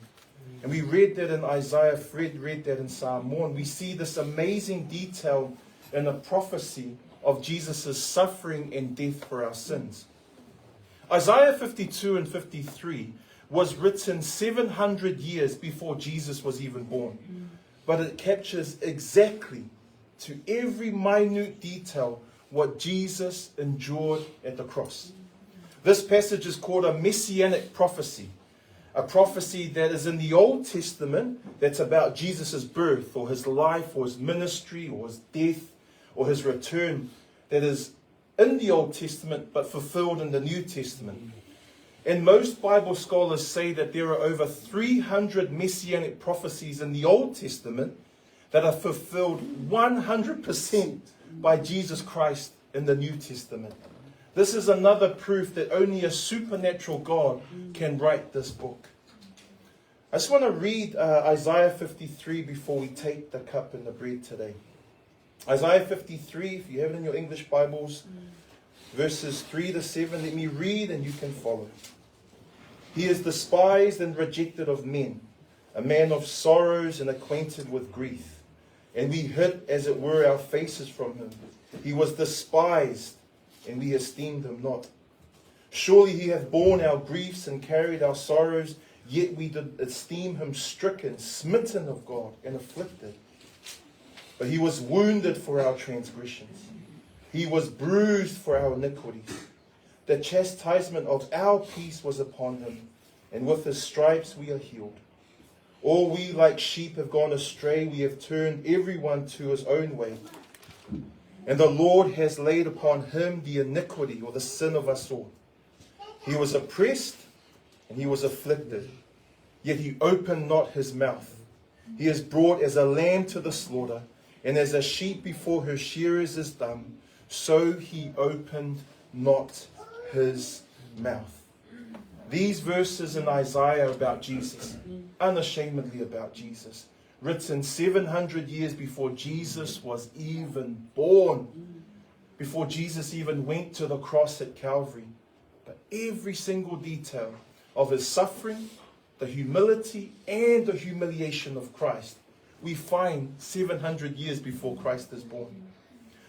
And we read that in Isaiah, Fred read that in Psalm 1. We see this amazing detail in a prophecy of Jesus' suffering and death for our sins. Isaiah 52 and 53 was written 700 years before Jesus was even born. But it captures exactly to every minute detail what Jesus endured at the cross. This passage is called a messianic prophecy, a prophecy that is in the Old Testament that's about Jesus' birth or his life or his ministry or his death or his return that is in the Old Testament but fulfilled in the New Testament. And most Bible scholars say that there are over 300 messianic prophecies in the Old Testament that are fulfilled 100% by Jesus Christ in the New Testament. This is another proof that only a supernatural God can write this book. I just want to read Isaiah 53 before we take the cup and the bread today. Isaiah 53, if you have it in your English Bibles, verses 3 to 7. Let me read and you can follow. He is despised and rejected of men, a man of sorrows and acquainted with grief. And we hid, as it were, our faces from him. He was despised, and we esteemed him not. Surely he hath borne our griefs and carried our sorrows, yet we did esteem him stricken, smitten of God, and afflicted. But he was wounded for our transgressions. He was bruised for our iniquities. The chastisement of our peace was upon him, and with his stripes we are healed. All we like sheep have gone astray. We have turned everyone to his own way. And the Lord has laid upon him the iniquity or the sin of us all. He was oppressed and he was afflicted, yet he opened not his mouth. He is brought as a lamb to the slaughter, and as a sheep before her shearers is dumb, so he opened not his mouth. These verses in Isaiah about Jesus, unashamedly about Jesus, written 700 years before Jesus was even born, before Jesus even went to the cross at Calvary. But every single detail of his suffering, the humility, and the humiliation of Christ, we find 700 years before Christ is born.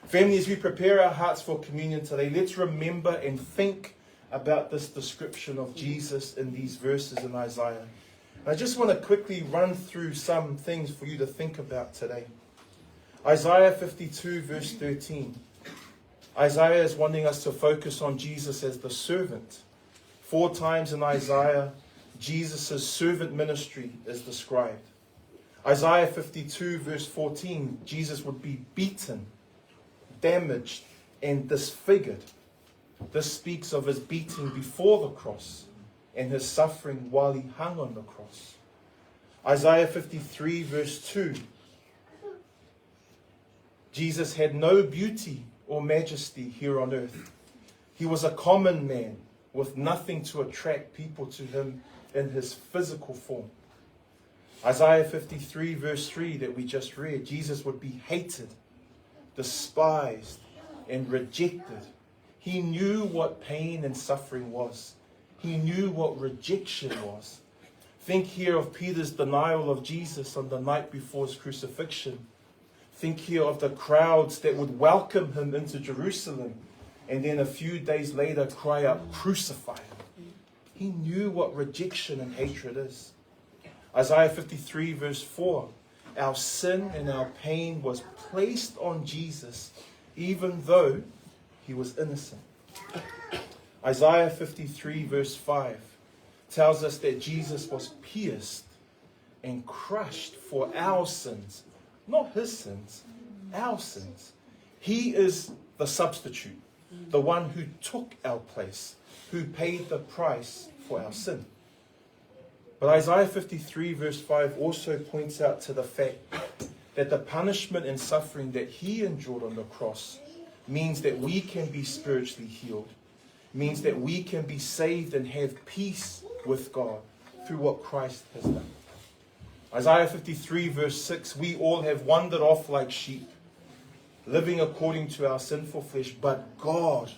Family, as we prepare our hearts for communion today, let's remember and think about this description of Jesus in these verses in Isaiah. And I just want to quickly run through some things for you to think about today. Isaiah 52, verse 13. Isaiah is wanting us to focus on Jesus as the servant. 4 times in Isaiah, Jesus' servant ministry is described. Isaiah 52, verse 14, Jesus would be beaten, damaged, and disfigured. This speaks of his beating before the cross and his suffering while he hung on the cross. Isaiah 53, verse 2, Jesus had no beauty or majesty here on earth. He was a common man with nothing to attract people to him in his physical form. Isaiah 53, verse 3 that we just read, Jesus would be hated, despised, and rejected. He knew what pain and suffering was. He knew what rejection was. Think here of Peter's denial of Jesus on the night before his crucifixion. Think here of the crowds that would welcome him into Jerusalem and then a few days later cry out, "Crucify him." He knew what rejection and hatred is. Isaiah 53 verse 4, our sin and our pain was placed on Jesus even though he was innocent. Isaiah 53 verse 5 tells us that Jesus was pierced and crushed for our sins. Not his sins, our sins. He is the substitute, the one who took our place, who paid the price for our sin. But Isaiah 53 verse 5 also points out to the fact that the punishment and suffering that he endured on the cross means that we can be spiritually healed, means that we can be saved and have peace with God through what Christ has done. Isaiah 53 verse 6, we all have wandered off like sheep, living according to our sinful flesh, but God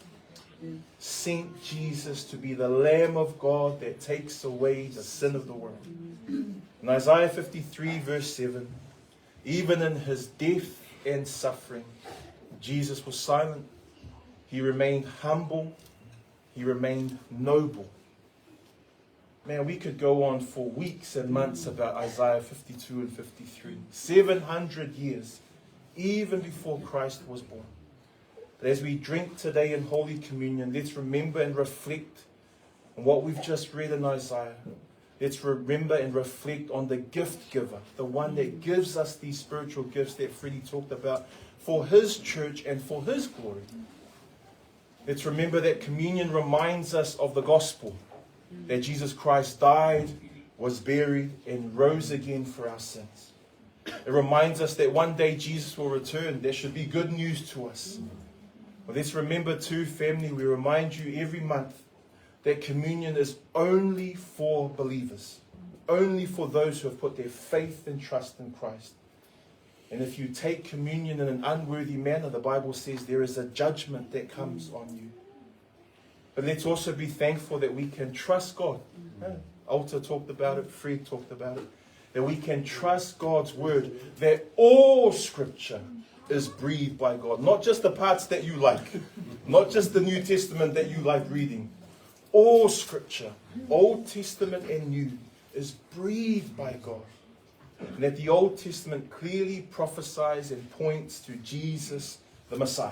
sent Jesus to be the Lamb of God that takes away the sin of the world. In Isaiah 53 verse 7, even in his death and suffering, Jesus was silent. He remained humble. He remained noble. Man, we could go on for weeks and months about Isaiah 52 and 53. 700 years, even before Christ was born. But as we drink today in Holy Communion, let's remember and reflect on what we've just read in Isaiah. Let's remember and reflect on the gift giver, the one that gives us these spiritual gifts that Freddie talked about for his church and for his glory. Let's remember that communion reminds us of the gospel, that Jesus Christ died, was buried, and rose again for our sins. It reminds us that one day Jesus will return. There should be good news to us. Well, let's remember too, family, we remind you every month that communion is only for believers, only for those who have put their faith and trust in Christ. And if you take communion in an unworthy manner, the Bible says there is a judgment that comes on you. But let's also be thankful that we can trust God. Alta talked about it, Fred talked about it. That we can trust God's word, that all scripture is breathed by God. Not just the parts that you like, not just the New Testament that you like reading. All scripture, Old Testament and New, is breathed by God. And that the Old Testament clearly prophesies and points to Jesus, the Messiah.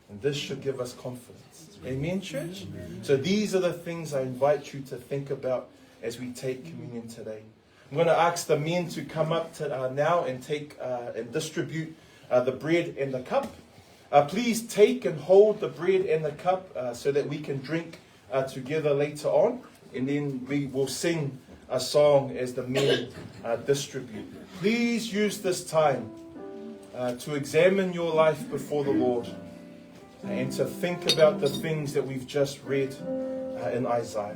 And this should give us confidence. Amen, church? Amen. So these are the things I invite you to think about as we take communion today. I'm going to ask the men to come up to, now and take and distribute the bread and the cup. Please take and hold the bread and the cup so that we can drink together later on. And then we will sing a song as the men distribute. Please use this time to examine your life before the Lord and to think about the things that we've just read in Isaiah.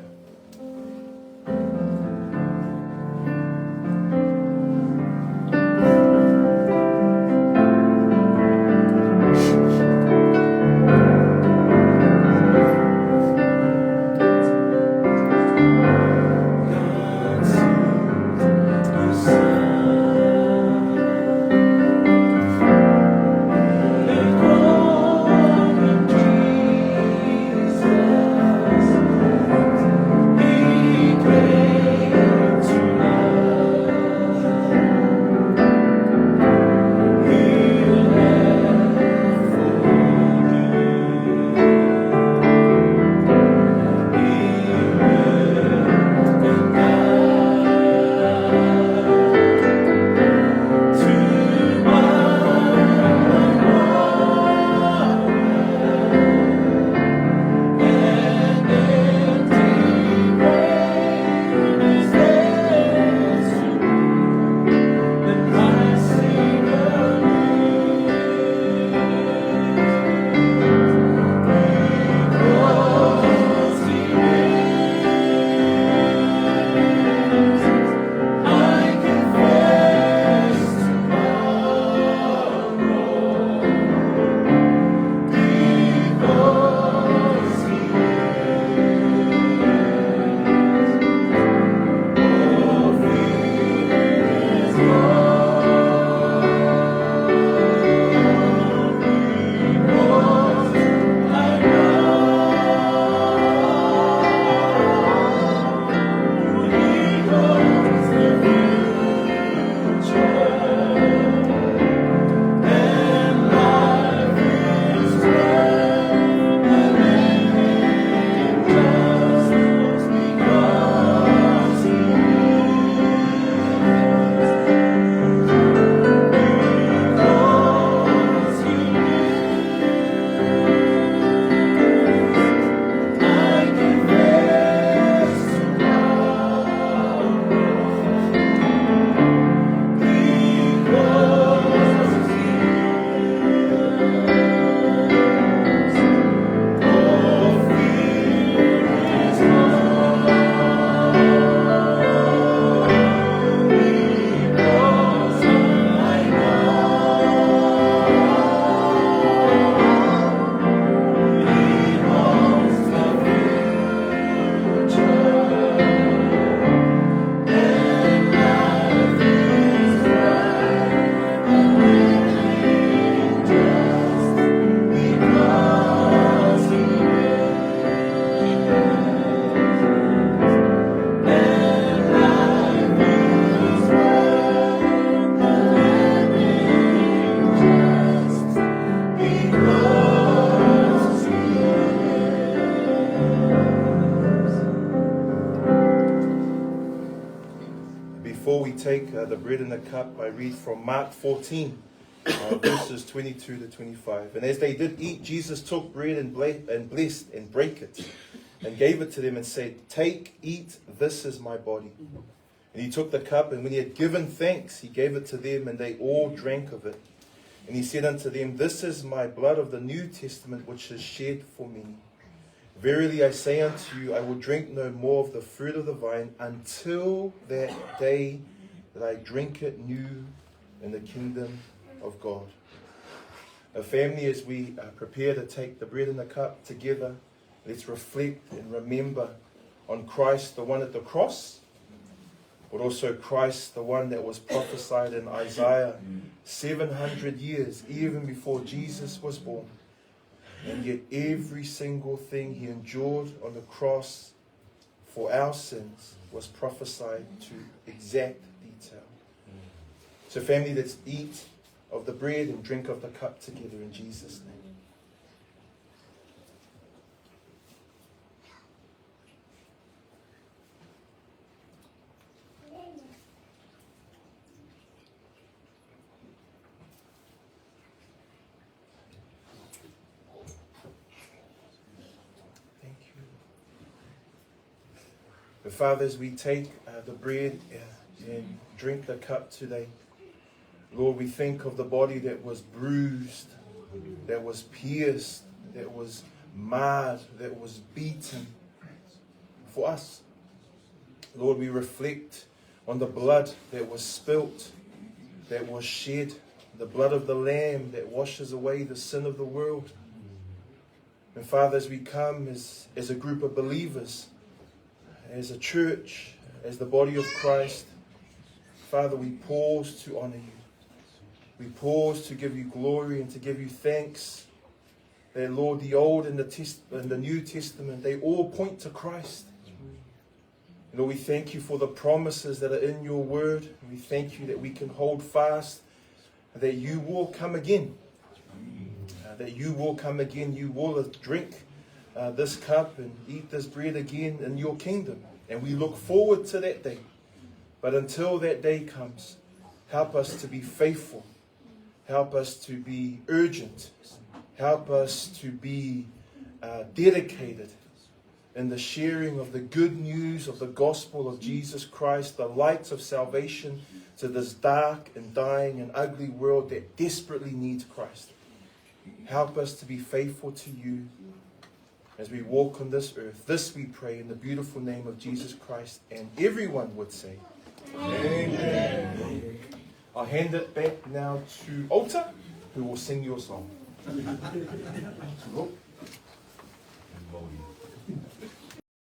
Take the bread and the cup, I read from Mark 14, verses 22 to 25. And as they did eat, Jesus took bread and blessed and brake it and gave it to them and said, "Take, eat, this is my body." And he took the cup, and when he had given thanks, he gave it to them, and they all drank of it. And he said unto them, "This is my blood of the New Testament, which is shed for many. Verily I say unto you, I will drink no more of the fruit of the vine until that day that I drink it new in the kingdom of God." A family, as we prepare to take the bread and the cup together, let's reflect and remember on Christ, the one at the cross, but also Christ, the one that was prophesied in Isaiah 700 years, even before Jesus was born. And yet every single thing he endured on the cross for our sins was prophesied to exact detail. So, family, let's eat of the bread and drink of the cup together in Jesus' name. Thank you. But Father, as we take the bread and drink the cup today, Lord, we think of the body that was bruised, that was pierced, that was marred, that was beaten for us. Lord, we reflect on the blood that was spilt, that was shed, the blood of the Lamb that washes away the sin of the world. And Father, as we come as, as a group of believers, as a church, as the body of Christ, Father, we pause to honor you. We pause to give you glory and to give you thanks that, Lord, the Old and the, Test- and the New Testament, they all point to Christ. Lord, we thank you for the promises that are in your word. We thank you that we can hold fast, that you will come again. That you will come again. You will drink this cup and eat this bread again in your kingdom. And we look forward to that day. But until that day comes, help us to be faithful. Help us to be urgent. Help us to be dedicated in the sharing of the good news of the gospel of Jesus Christ, the light of salvation to this dark and dying and ugly world that desperately needs Christ. Help us to be faithful to you as we walk on this earth. This we pray in the beautiful name of Jesus Christ, and everyone would say, Amen. I'll hand it back now to Alta, who will sing your song.